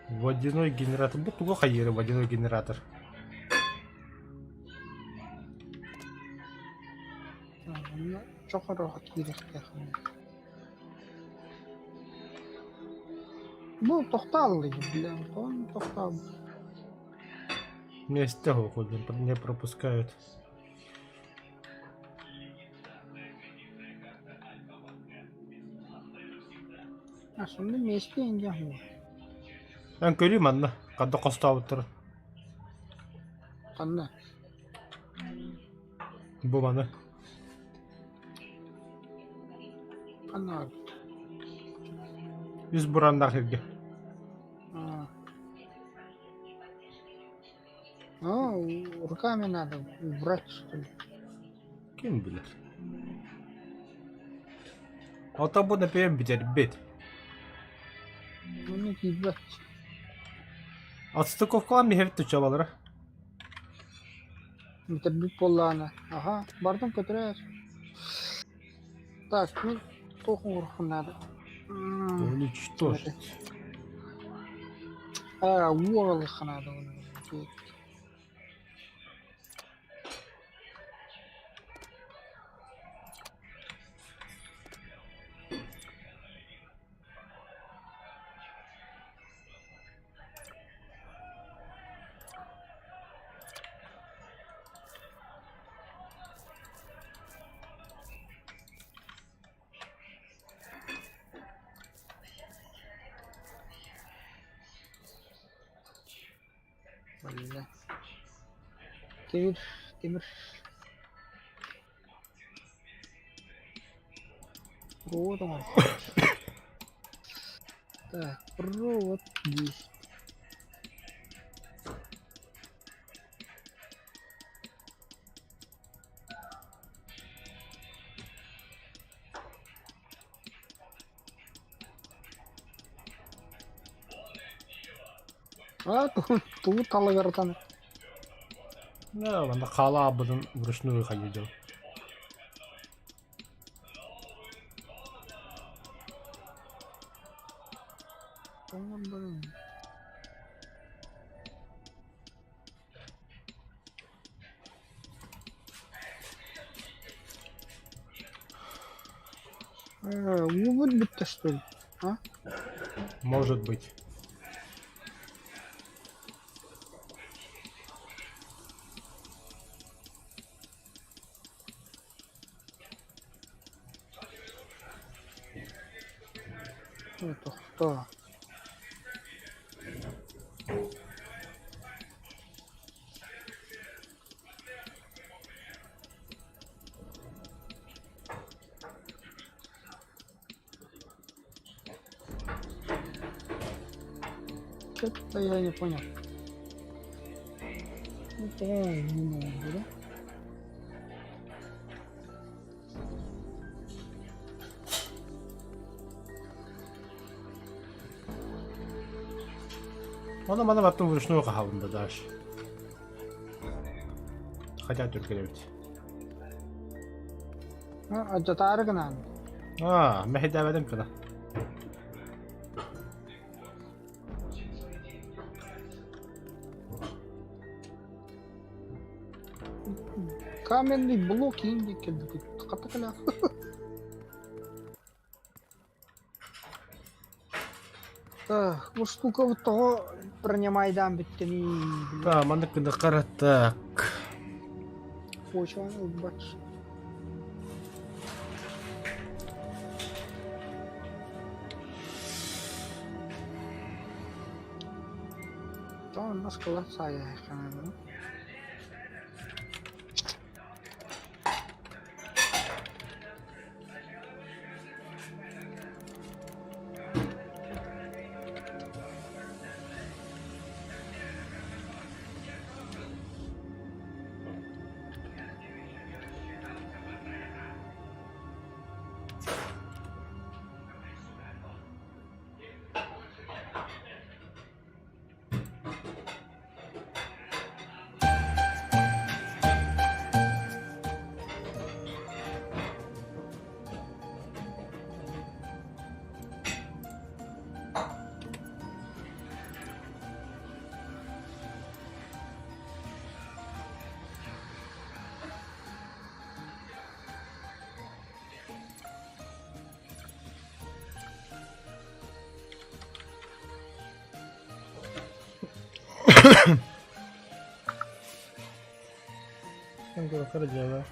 Водяной генератор. Бу тугу хайыыры водяной генератор? Чохороҕо киириэхтээх. Бу тохтоол бля, он тохтоол. Вместе уходим, не пропускают. А сонно вместе инде Эн көрүү манна, ханна хостообуттарын. Ханна? Бу маны. Ханна? Үс бураннаах сиргэ. А. А, руками надо убрать, что ли? Ким билэр. Оттон бу например бүтэрбит. Ну, не киирбэт. Отстыковкалаан биһэбит тучалалара. Бүтэрбит буоллаҕына. Аха, бардым көтүрээр. Так, мин туох оҥоруохпун наада? Уничтожить. А, уу аҕалыахха наада Бля. Тимир, тимир. Провод оҥор. Так, провод есть. А, тугу талыгырытан. Да, манна хаалаабытын вручную ходил. Уубут бүттэ что ли? А? Может быть. Это кто? Что-то я не понял. Ну, по-моему, не надо, да? Оны маны потом вручную хаһабын да дальше. Хотя түркелебит. Алдьатаары гынан. А, мэһэйдээбэтим кына. Каменный блок иинди кэлбит. Хата кэлэ. Так, бу штука вот того принимайдан бүттүнүй. Да, маннык гына так. Почваны ылбат. Тоҕо маскалар саайа Дьыала.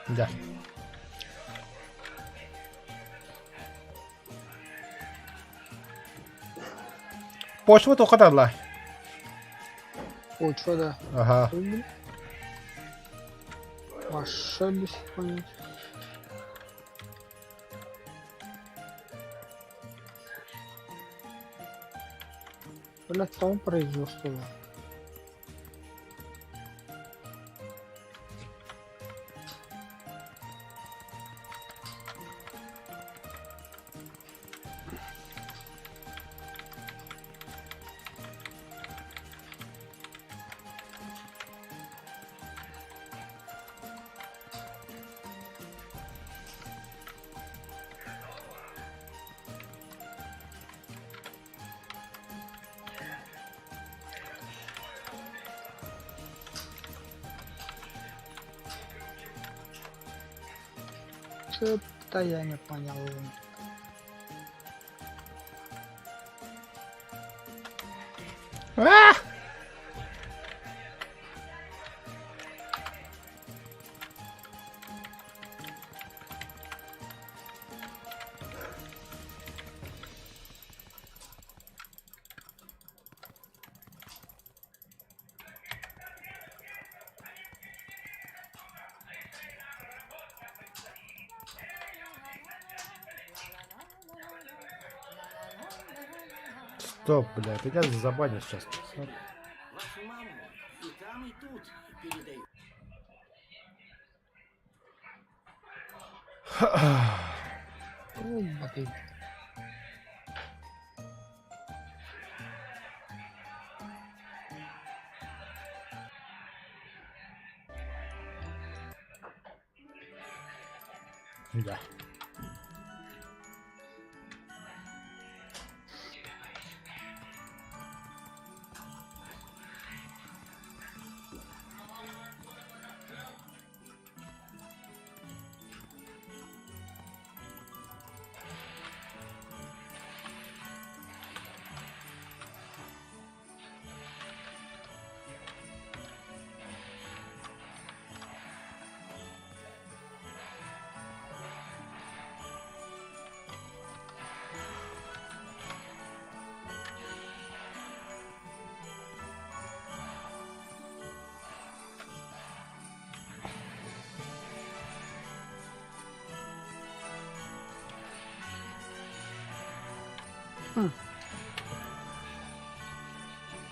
Да. Почва тоққа тарла. Почва, да. Ага. Ваша без понятия. Блядь, там производство. Что-то я не понял. А! Стоп, блядь, меня забанят сейчас. Вашу маму и там, и тут передают. О, блин. Да.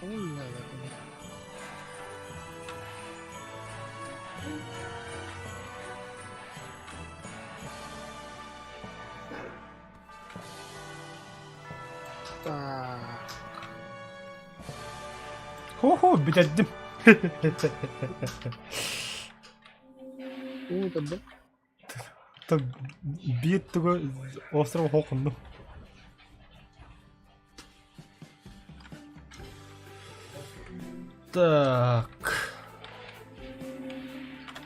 Ой, наверное. Так. Хо-хо, бүтэрдим. Уу, да. Биир тугу остров хоқунну. Так.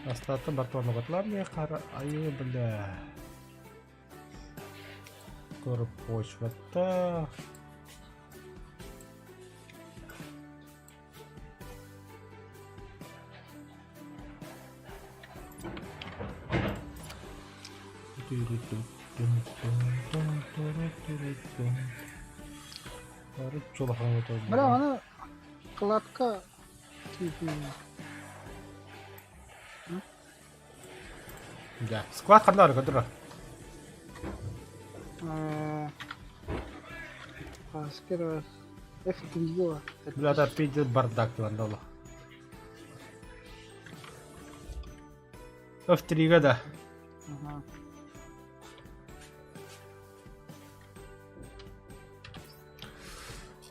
Астаатын бартуанугатлар мне қара айы бля. Скоро почва-то. Бля, аны кладка кийпиин. Да. Склад ханна бар көтөр. Аскер F3 Бля, да пиздец бардак диван F3-га да. Ага.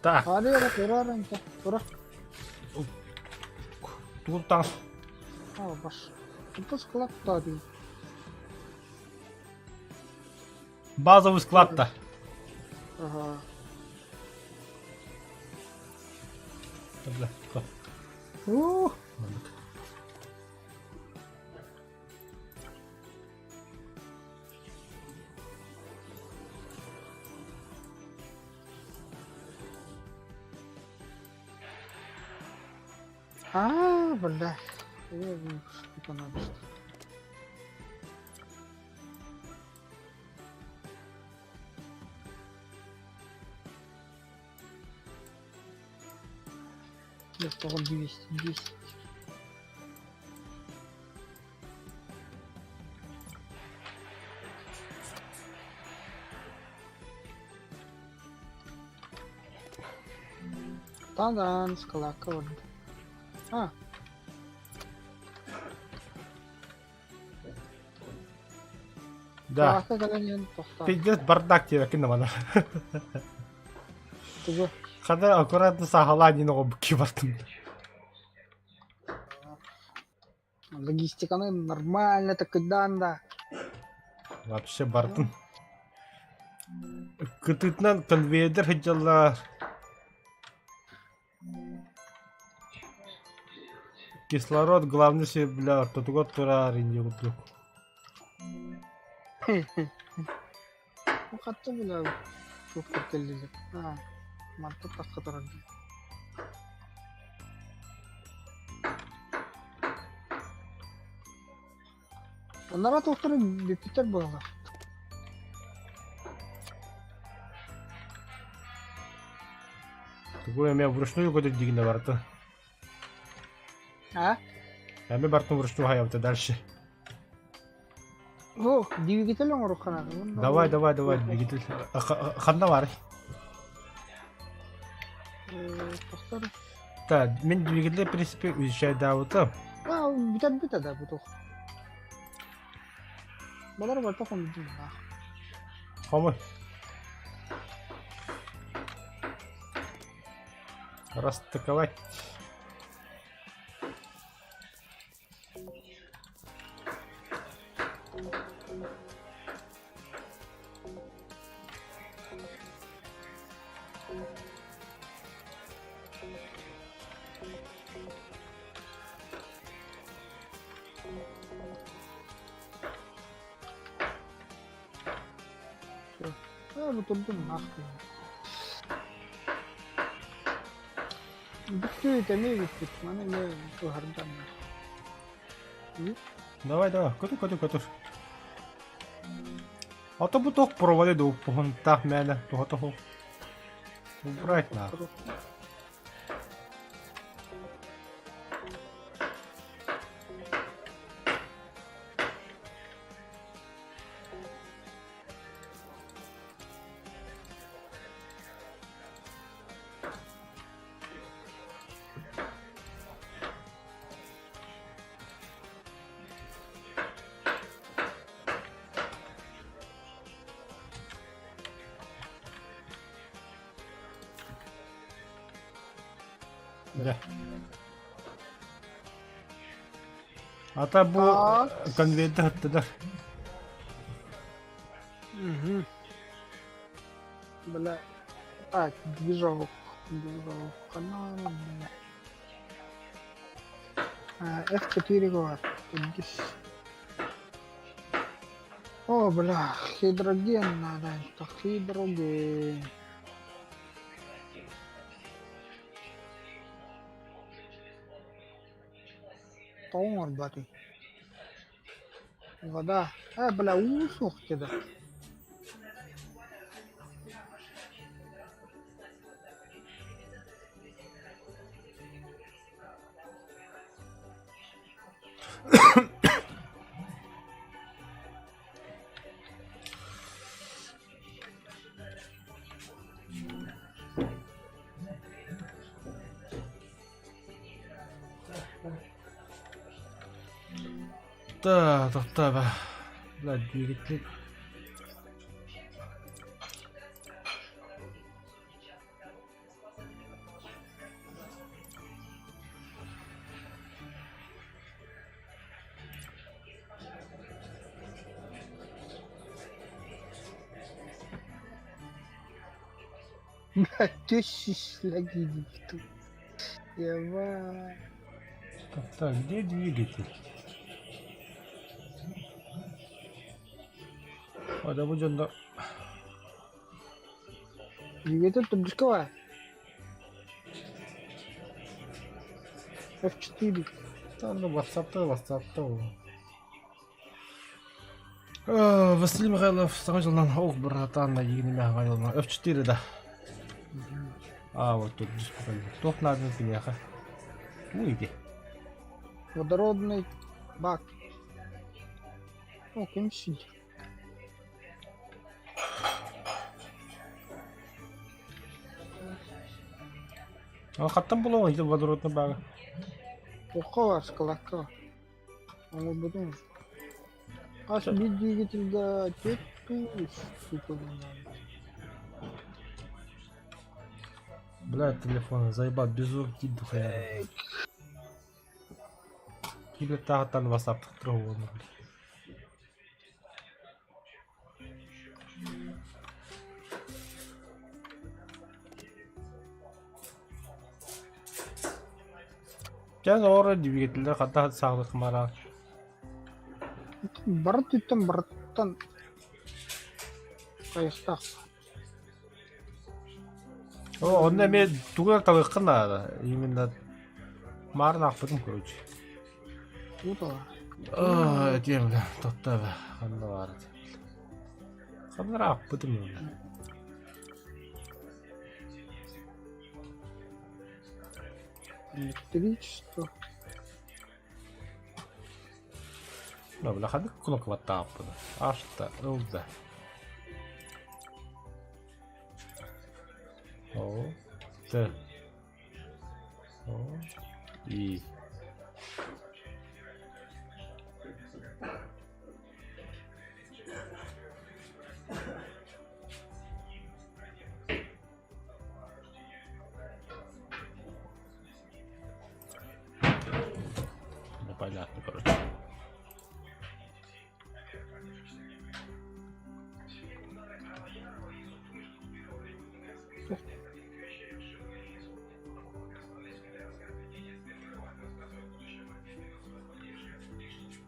Так. Ари тура рынка. Тура. Тултан. А, баш. Это склад таби. Базовый склад-то. Ага. Ух. А, бля. Я что надо. Я стал 210. Та-дан, скала барда. А. Да. Скалака кэлэн иһэн тохтоон. Пиздец бардак диэбэккин да мана. Тугу? Хана аккуратно саҕалаан диэн оҕо букки бартым. Логистиканы нормально такыйдаан да. Вообще бардым. Кытыытынан конвейер сылдьаллар. Кислород главный сир бля ортотугар турар инде курдук. Бу хатта бля туохтар кэллилэр. Аа, манта тахха турар дии. Анараа туохтары бүппүттэр буолла. Тугу эмиэ вручную көтөр дигинэ барыта. А? Эмиэ бартын вручную хайабыта дальше. О, двигатель оҥоруохха Давай, давай, давай, двигатель. Ханна баарый? Тохтор. Так, мин двигатель, в принципе, уезжайдаабытым. А, бүтэрбит да бутух. Балар барта хомдуннаах. Хомуй. Расстыковать. Аа, бу турдум нахуй. Бүттүү эмиэ бүппүт. Маны эмиэ туһардан. Давай, давай, көтөр, көтөр, көтөр. А то бу туох проводы да уппуһунтаах мээнэ туһа тоһу. Убрать нахуй. Дьэ. Ата бу конвейер ыттыдар. Угу. Бля. Так, движок. Движок. Канал, бля. F4 говорит. Здесь. О, бля, гидроген надо. Это гидроген. Тоҕо оҥорботуй? Вода. Э, бля, уу суох да. Да, тохтоо Бля, двигатель. Теща Ева. Так, так, где двигатель? Ода бу дьоннор Двигатель турбушкова. F4. Та ну WhatsApp-та WhatsApp-та ол. Василий Михайлов саҥа дьылынан ох братан Евгений Михайловна F4 да. А вот тут туох нааданы киниэхэ. Ну иди. Водородный бак. О, ким сидит? А хаттан булуоҥ ити водородный бага. Туохха бар, складка бар. Оҥорбутум. Хас биир двигательга түөрт штука Бля, телефон заебал, беззвук дохуя. Киирбэттээҕиттэн ватсаптык турар Дьэ, оҕолор двигателлэр хата саҕалык мара. Бары түттэн барыттан хайыстаах. О, онно эмиэ тугу эрэ талыахха наада. Именно маарын аахпытым короче. Уу Этиэм да, тотта да, ханна баар этэ. Ханна эрэ аахпытым именно. Электричество. Бля, ханнык кнопкалаттаахпын. Ашта, ылда. О, Т. О, И. Непонятно, короче.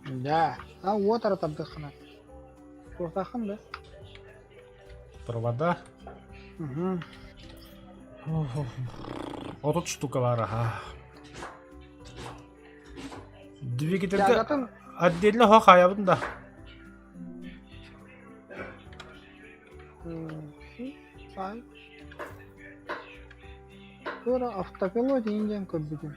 Да. А уот эрэ тардыаххына. Туохтааххын да? Провода. Угу. 30 штука бар, аха. Двигательгэ Тягатын отдельно хо хаайабын да. Сай. Туора автопилот диэн көрбүтүм.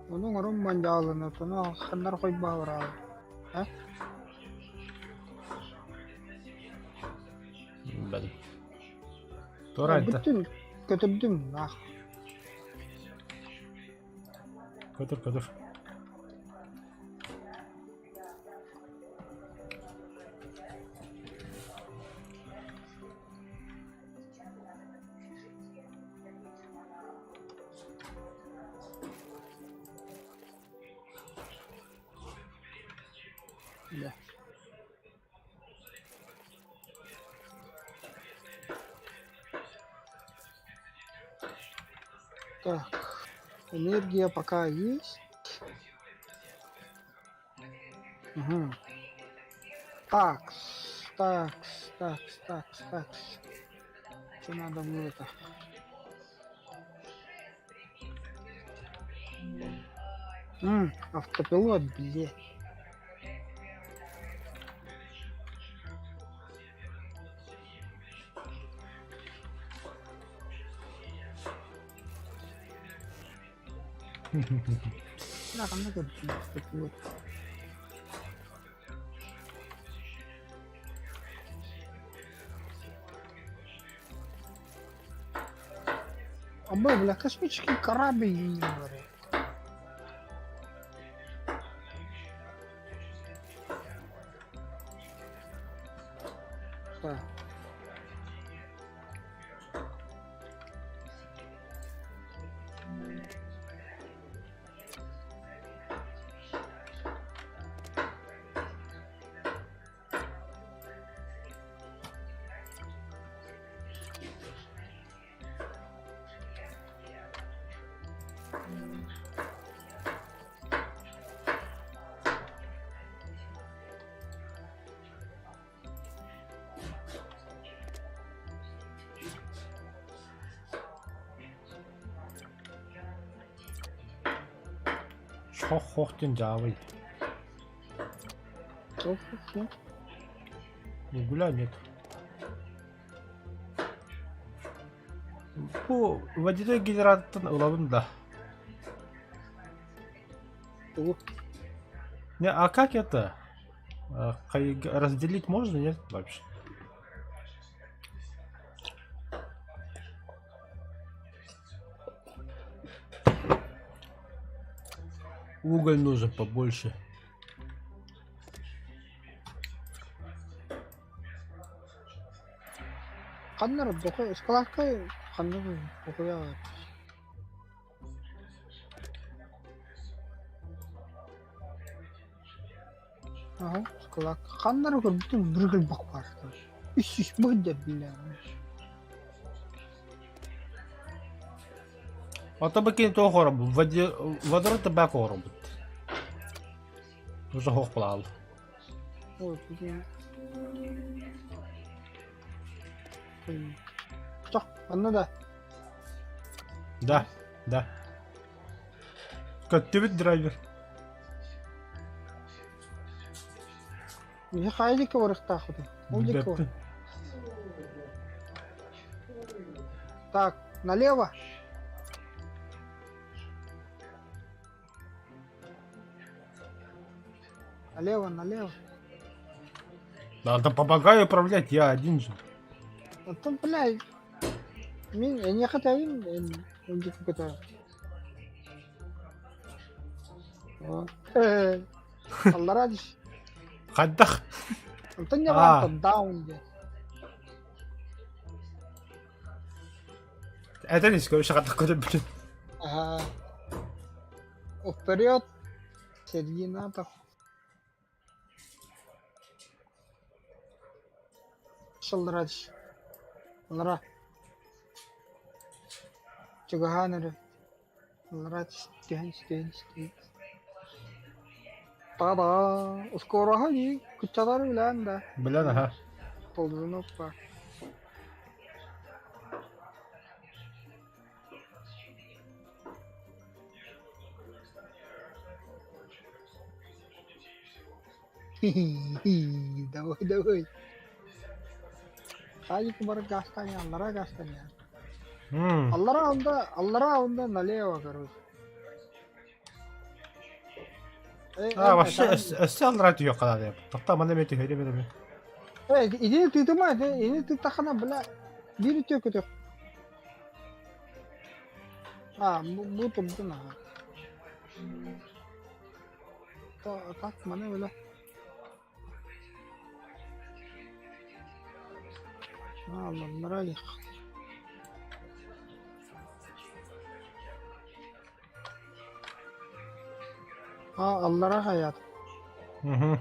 Ону оҥорон мандьаалына, тону ханнар хойбаабыраабыт. А? Бэл. Туора айта. Бүттүн көтүрдүм ах. Көтөр, көтөр. Да. Так, энергия пока есть. Угу. Такс, такс, такс, такс, такс. Что надо было-то? Автопилот, блядь. Да, там надо автопилот. Абы, бля, космический корабль не говорю. Так. Хох-хох диэн дьаабый. Хох-хох. Угля нет. Бу водяной генератортан ылабын да. Тугу? Не, а как это? Разделить можно, нет вообще? Уголь нужен побольше. Ханна эрэ бохуй ыскылаакка ханна бохуйа Аһа ыскылаакка ханна эрэ көрбүтүм бүргэл бах баар үс сүүс быһыйдар биллээн Ото бу кини туох оҥоробут? Водород табако оҥоробут. Уже хоох булаал. Ой, Что, манна да? Да, да. Көттүбүт драйвер. Михаилика хайдика барыктаахпытый? Ол диэки бар. Так, налево. Налево, налево. Надо помогаю управлять, я один же. Оттон, бля, мин эйиэхэ этэбин, эн диэки көтөҕүн. Аллараа дьис. Хайдах? Онтон не баартан даун диэн. Этэн иск, вообще хайдах көтөбүтүн. Ага. Вперед! Сергинатов. Шылдыра түс. Аллара. Чугаһаан эрэ. Аллара түс, түһэн, түһэн, түһэн. Та-да! Скороһа дии, кыччалар үлээн да. Билэн аха. Ползунок баар. Давай, давай. Хаайык бар гастаня, аллара гастаня. Аллара онда, аллара онда налево, короче. А, вообще, өссө аллара түһүөх ханаадайа. Тоқта мана мен түһэрим эрэми. Э, иди тыытыма, ини тыыттаххына, бля, биир үтүө көтөх. А, бу турдун аха. Так, маны бile. Алланнара илик. А, аллара хаят. Угу.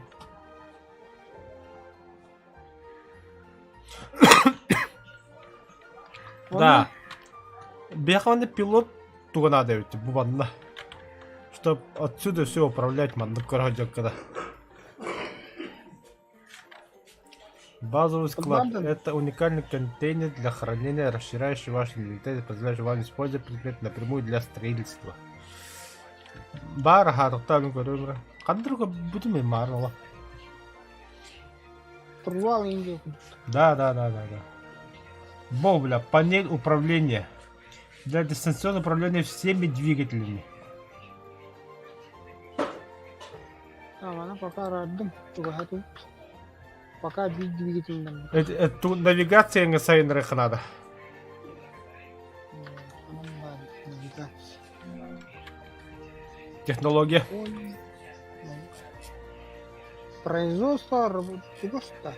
Да. Биэхэ пилот туга наада эбит бу манна. Чтоб отсюда все управлять маннык көрө дьоккада. Базовый склад – это уникальный контейнер для хранения, расширяющий ваш инвентарь, позволяющий вам использовать предмет напрямую для строительства. Баар хаатыктаан көрөмрө. Хандырга бүтүм маарала. Турвал инде. Да. Бо, бля, панель управления. Для дистанционного управления всеми двигателями. А, пока раддым. Тугаһа Пока биир двигателинэн. Это навигация сайыннарыахха надо. Навигация. Технология. Производство чугаста.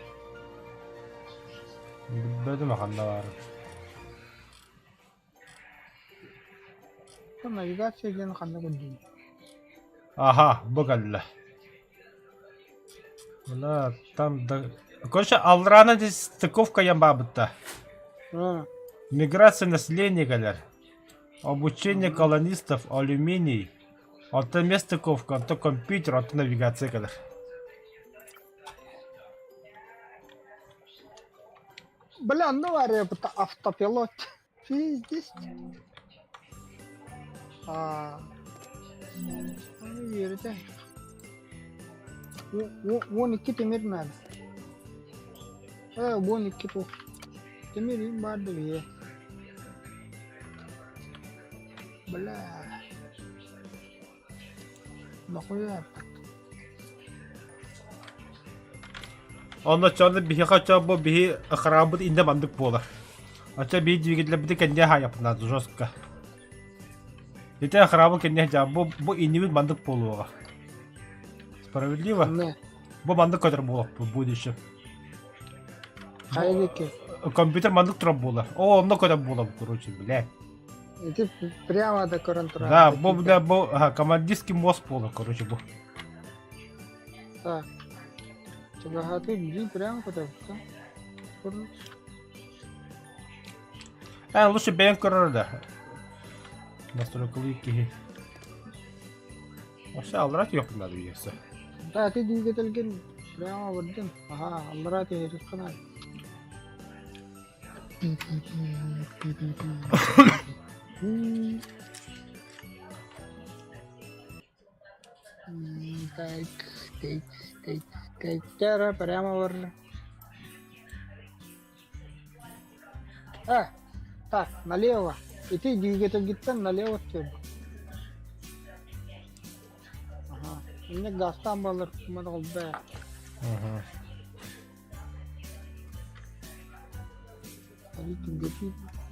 Билбэтим ханна баар. Навигация диэн ханна көрдүүн? Аха, бу кэллэ. Мына там да... Короче, аллараана стыковка баабытта. Миграция населения кэлэр. Обучение колонистов, алюминий. Онтон эмиэ стыковка, онтон компьютер, онтон навигация кэлэр. Бля, ну это автопилот. Пиздец. А. Үөрэтэ. 12 тимир наада. Ээ, 12 туох. Тимир баар да биһиэ. Бля. Нахуя так? Онно чорно биһиэхэ оччо бу биһи храммыт иннэ маннык буолар. Оччо биһи двигателбити кэнниэ хаайаппытына жестко. Ити храмы кэнниэ дьа бу бу иннибит маннык буолуоҕа. Справедливо? Не. Бу маннык көтөр буолуохпут будущем. Хайа диэки? Компьютер маннык турар буолар. О, онно көтөр буолабыт, короче, блядь. Ити прямо да көрөн турар. Да, бу бля бу ага, командирский мост буолар, короче, бу. Так. Чугаһаты бии прямо көтөбүт да. Э, лучше бэйэҥ көрөр да. Настройкалыы киһи. Вообще аллара түһүөхпүн надо үйэсэ. Да, ты двигательгин прямо бардын. Ага, аллара түһэриххин Так, так, так, так, тара, прямо бар. А, так, налево. Ити двигательгиттэн налево түр. Ага. Инне газтан балыр, куман олбэ. Ага.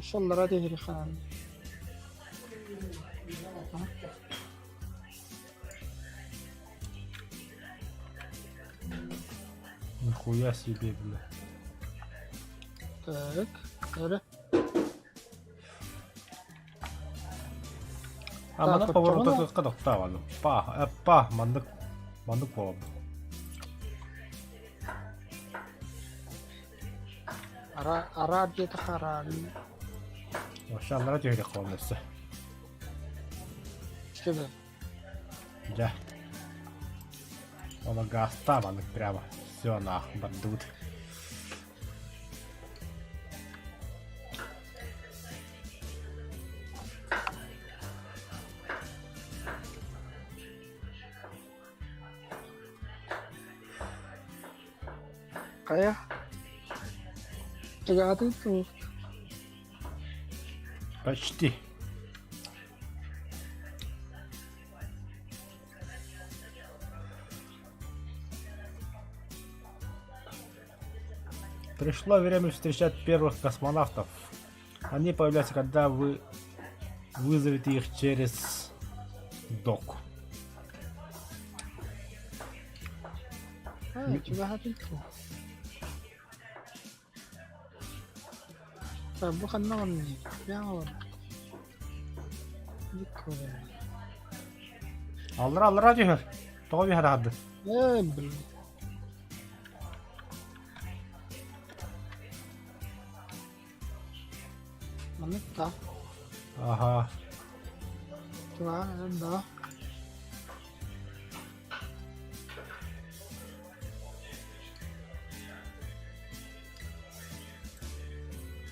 Ишаллара түһүрү хаан. Нихуя себе, бля. Так, эрэ. А Так, маннык оччоҕуна поворотка тохтообону. Па, па, маннык маннык буолабын. Ара араар диэтэх араарыы. Вообще аллара түһэрэх буолла өссө. Сөбө. Дьэ. Оно газта маннык прямо. Все нах, бардыбыт. Хайа? Чугаһатыы суох. Почти. Пришло время встречать первых космонавтов. Они появляются, когда вы вызовете их через док. Аа, чугаһатыы суох. Так, бу ханна барный? Прямо бар. Диккола. Аллара аллара түһэр. Тоҕо түһэр аһарды? Ээ, блин. Маннык да. Аха. Чугаһаан да.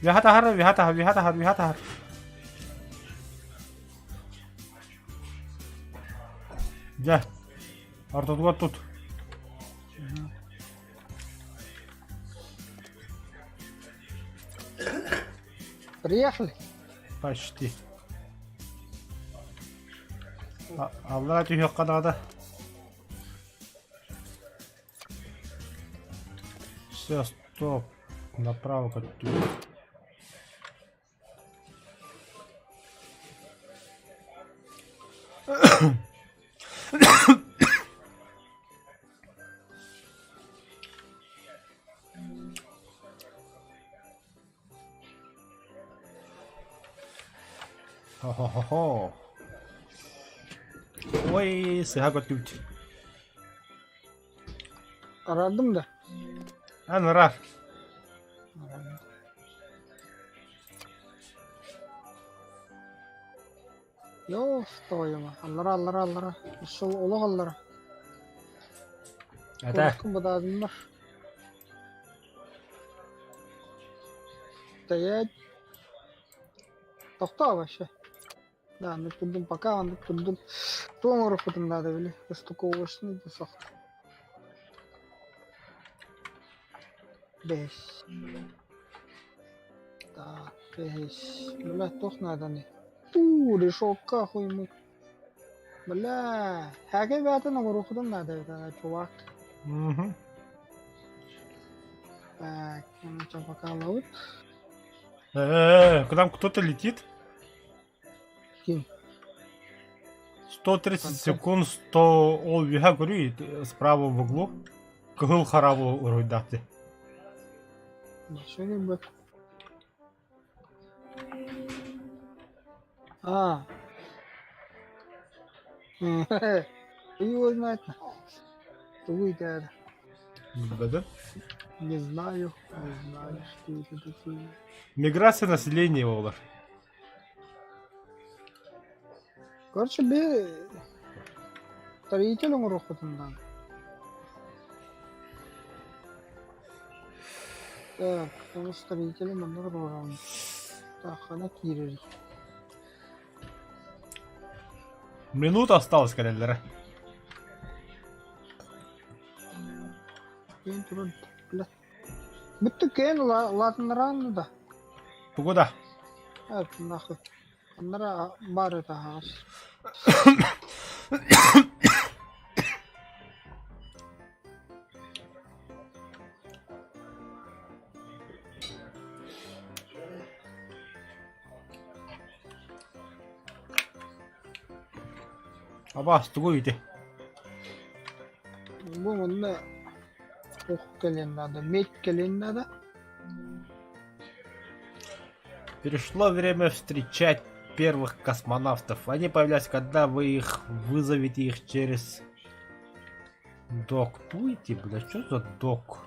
Үөһэ таһар, үөһэ таһар, үөһэ таһар, үөһэ таһар. Дьэ, ортотугар тут. Приехали. Почти. Аллара түһүөххэ наада. Все, стоп. Направо көттүбүт. Хо-хо-хо-хо. Ой, сыһа көттүбүт. Араардым да. Ан ырар. Йоо, тоойума. Аллара, аллара, аллара. Ушул олох аллара. Этэ. Куораккын бытаатыннар. Стоять. Тохтоо вообще. Да, оннук турдум, пока оннук турдум. Туох оҥоруохпутун наада били, стыковочный да сох. Бэс. Так, бэс. Бля, туох нааданы? Туу, решетка хуймут. Бля, хакей баатын оҥоруохпутун наада эбит, чувак. Мгм. Так, ну что, пока ловит. Э, к нам кто-то летит. Ким? 130 секунд, 100 ол үһэ көрүй справа в углу. Кыһыл харабы уруйдаты. Ничего не будет. А. Его знает. Тугуй да. Да? Не знаю, не знаю, что это такое. Миграция населения олар. Короче, би строитель оҥоруохпутун Так, ол строители манна туруораҕын. Так, хана киирэрий? Минута осталось кэлэллэрэ. Кээн туран, бля. Бүттүк кээн улаатыннараан да. Тугу да? Э, нахуй. Аннара баар этэ аһаҕас. Абаас тугуй ити? Бу манна ох кэлиэн наада, медь кэлиэн наада. Пришло время встречать первых космонавтов. Они появляются, когда вы их вызовете их через док. Туйте, бля, что за док?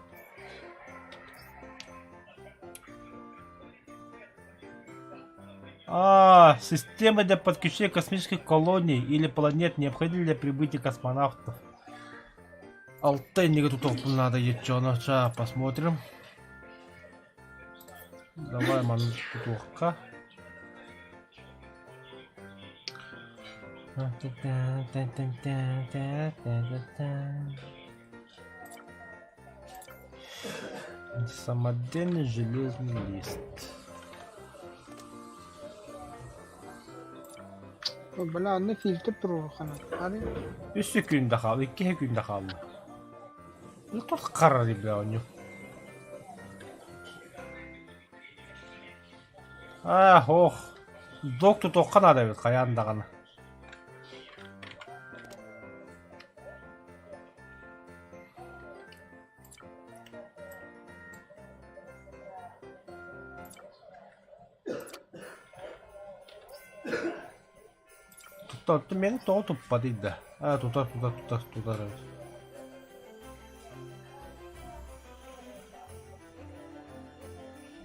А, система для подключения космических колоний или планет необходима для прибытия космонавтов. Алтынньыга тутуохпун наада еччоно. Сейчас посмотрим. Давай маннык тутуохха. Самодельный железный лист. Бля, онно фильтр туруоруххана. Аны Үс секунда хаалла, икки секунда хаалла. Ну тут харар бля онньу. Аа, ох. Док тутуохха наада эбит хайаан даҕаны. Тутта мени тоҕо туппатый да? Аа, тутар, тутар, тутар, тутар эбит.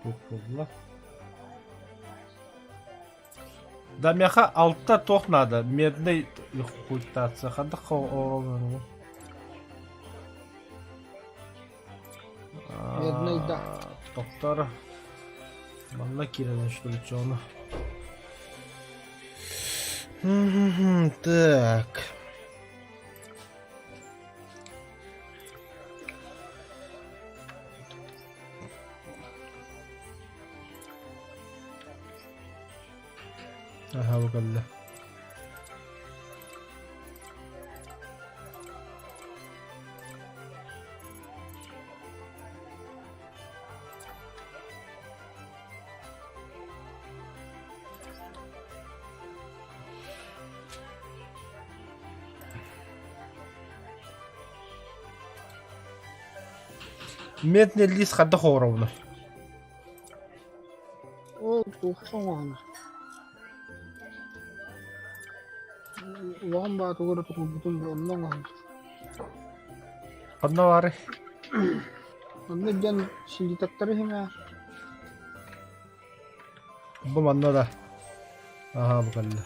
Туох буолла? Да миэхэ алта туох наада? Медный хуйтация. Ханнык оҕолору? Медный да. Доктор. Манна киирэн что ли чону. Так. Аха, бу кэллэ. Медный лист хайдах оҥоробунуй? Ол туох оҥоһунар? Улахан баатыгар тутулбутун онно оҥоһунар. Ханна баарый? Онно дьон силитектары иһимэ. Бу манна да. Аха бу кэллэ.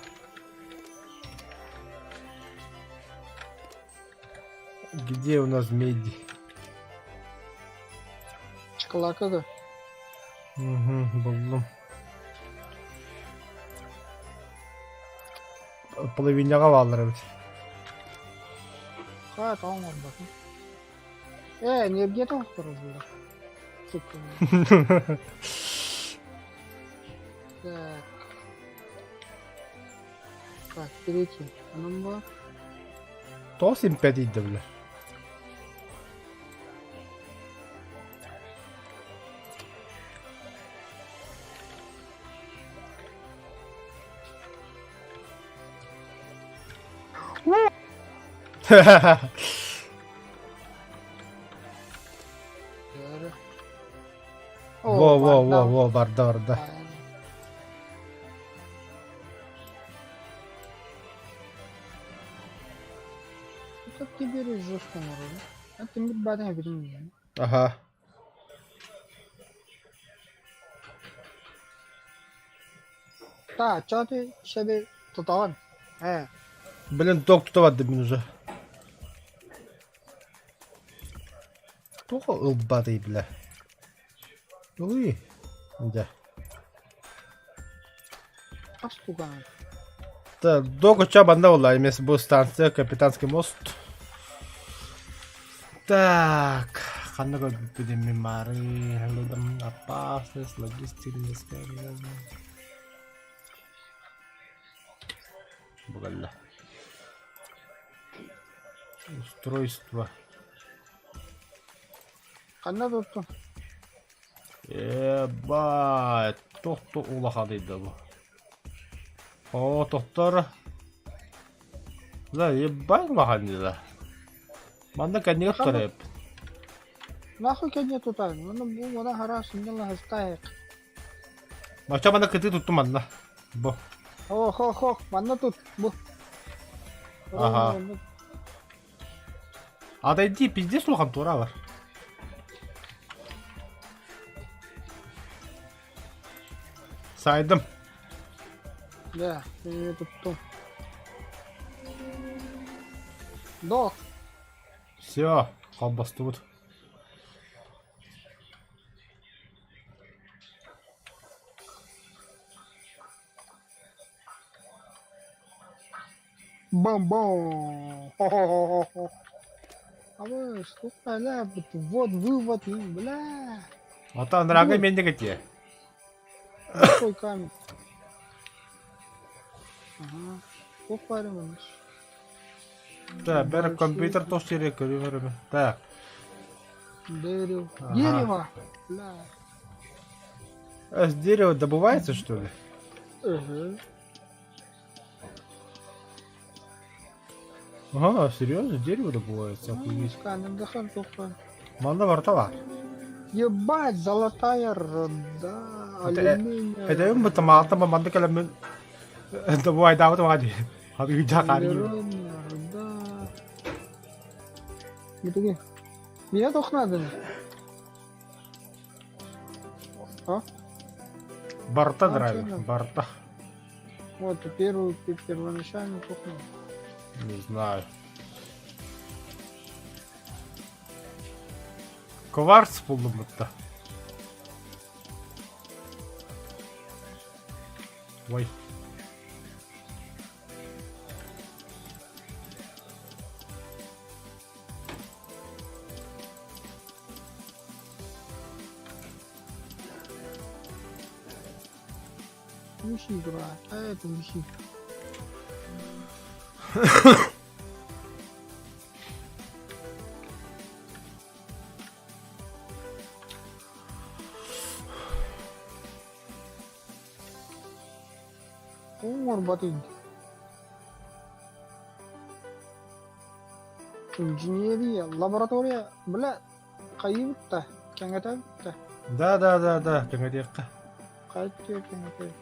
Где у нас медь? Шоколадка да. Угу, буллум. Половиняҕа бааллар эбит. Хаа тоҕо оҥорботун? Ээ, энергия оҥорторо буолар. Сука. Так. Так, третий. Онон баар. Тоҕо симпэтийдэ бile? Во, во, во, во, барда, барда. Как ты берешь жестко народу? Это мы бадаем времени. Ага. Та, чё ты себе тутаҕын? Ээ. Блин, ток тута бардым мин уже. Туох ылбатый, бля? Ылый. Дьэ. Хас тугаан? Так, докуча манна буолла, эмиэ бу станция Капитанский мост. Так, ханна көрбүппүт мин маары, опасность, логистика, Бу кэллэ. Устройство. Ханна туттуҥ? Ебать, туох улаханый да бу. О, тохтор. Да, ебать улахан да. Манна кэннигэр Ханна туттар Нахуй кэнньэ тутаҕын? Уонна бу мана хара сынньалаҥ ыстаайык. Бачча манна кытыы туттум манна. Бу. Ох, ох, ох, манна тут, бу. Ага. Отойди, пиздец улахан туора бар. Сайдым. Да, мен туттум. Док. Все, холбостубут. Бам-бам! Хо-хо-хо-хо. А вы что, бля, вот вывод, бля. Оттон дорогой мендик этиэ. Какой камень? Ага. Туох Так, бэр компьютер тос сири көрүм Так. Дерево. Ага. Дерево! Бля. А с дерева добывается, что ли? Угу. Ага, серьезно, дерево добывается? Охуеть. Манна барта бар. Ебать, золотая руда, алюминия. Это им бы тамаата манды кэлэммин добывайдаабыт маҕа дии. Хатыгыйдаа хаары. Руда. Битиги. Меня туох надо? А? Барта драйвер, барта. Вот, первую, первоначальную кухню. Не знаю. Кварц булдум бутта. Ой. Мужик, брат, а это мужик. Оҥорбот Инженерия, лаборатория, бля, хайыыбыт да, кэҥэтэбит да. Да, да, да, да, кэҥэтиэххэ. Хайдах кэҥэтэбит.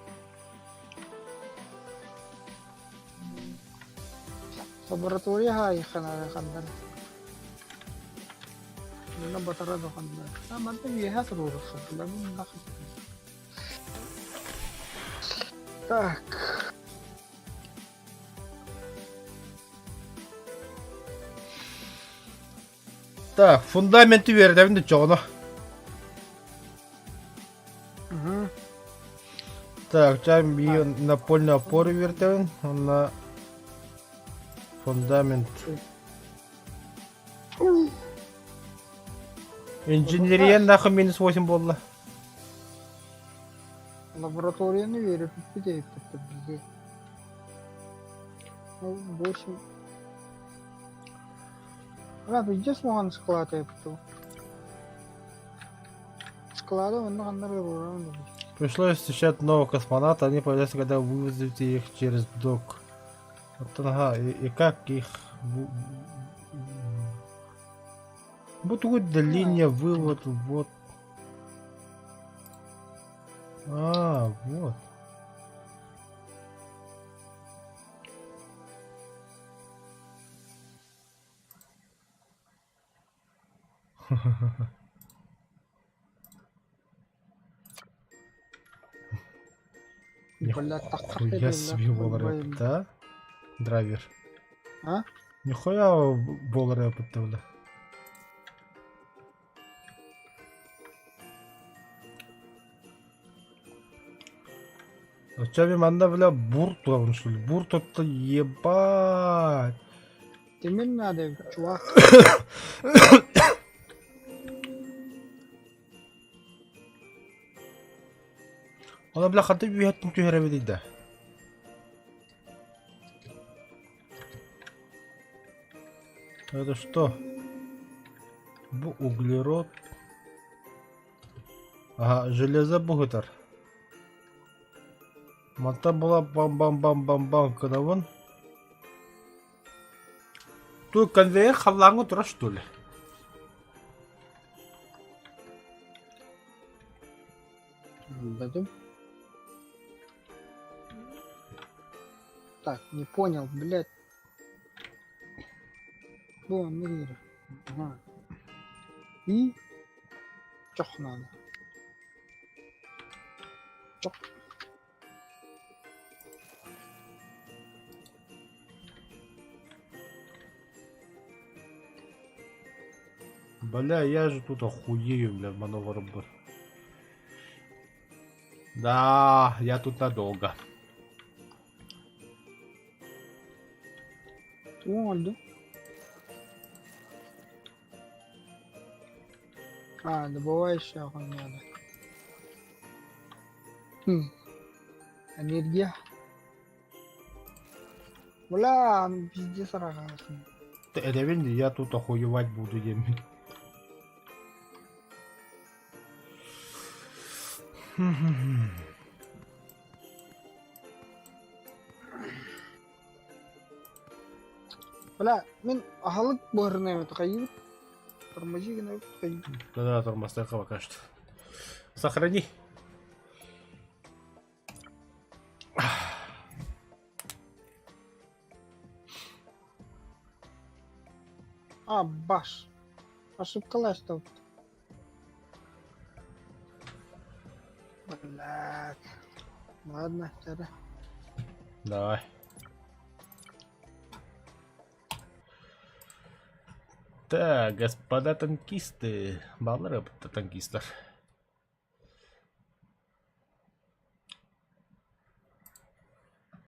Лаборатория хаайыххана ханнан. Манна батара да ханна. А манна үөһэ туруорухха, Так. Так, фундаменты үөрэтэбин да чоҕоно. Угу. Так, чаем биир напольный опоры үөрэтэбин. Онно... Фундамент. Инженерия нахуй минус 8 буолла. Лабораторияны үөрэппиппит эбиппит биһиги. Ну, 8. Бля, пиздец маған склад эбит Склады онно ханна эрэ Пришлось встречать новых космонавтов, они появляются, когда вы вызовете их через док. Вот, ага, и как их... Вот линия, вывод, вот. А, вот. Бля, Нихуя себе волрэп, да? Драйвер. А? Нихуя волрэп это, бля. Оччо манна, бля, бур туһабын, что ли? Бур тотто, ебать! Тимир надо, чувак. Она, бля, ханта үөһэттэн түһэрэбит да. Это что? Бу углерод. Ага, железо буһутар. Мантан була бам-бам-бам-бам-бам кынабын. Ту конвейер халлааҥҥа турар что ли? Дадим. Так, не понял, блядь. Бу мир. Ага. И чох надо. Чох. Бля, я же тут охуею, бля, маневр Да, я тут надолго. Oldu. А, добывающая огонь надо. Хм. Энергия. Бля, ну пиздец рогатый. Эдэбин я тут охуевать буду диэммин. Бля, мин аһылык буһарына хайыыбыт. Тормози гына хайыыбыт. Да-да, тормозтайка пока что. Сохрани. А, баш. Ошибкалаешь тут. Блядь. Ладно, тогда. Давай. Так, господа танкисты. Баллары танкистов.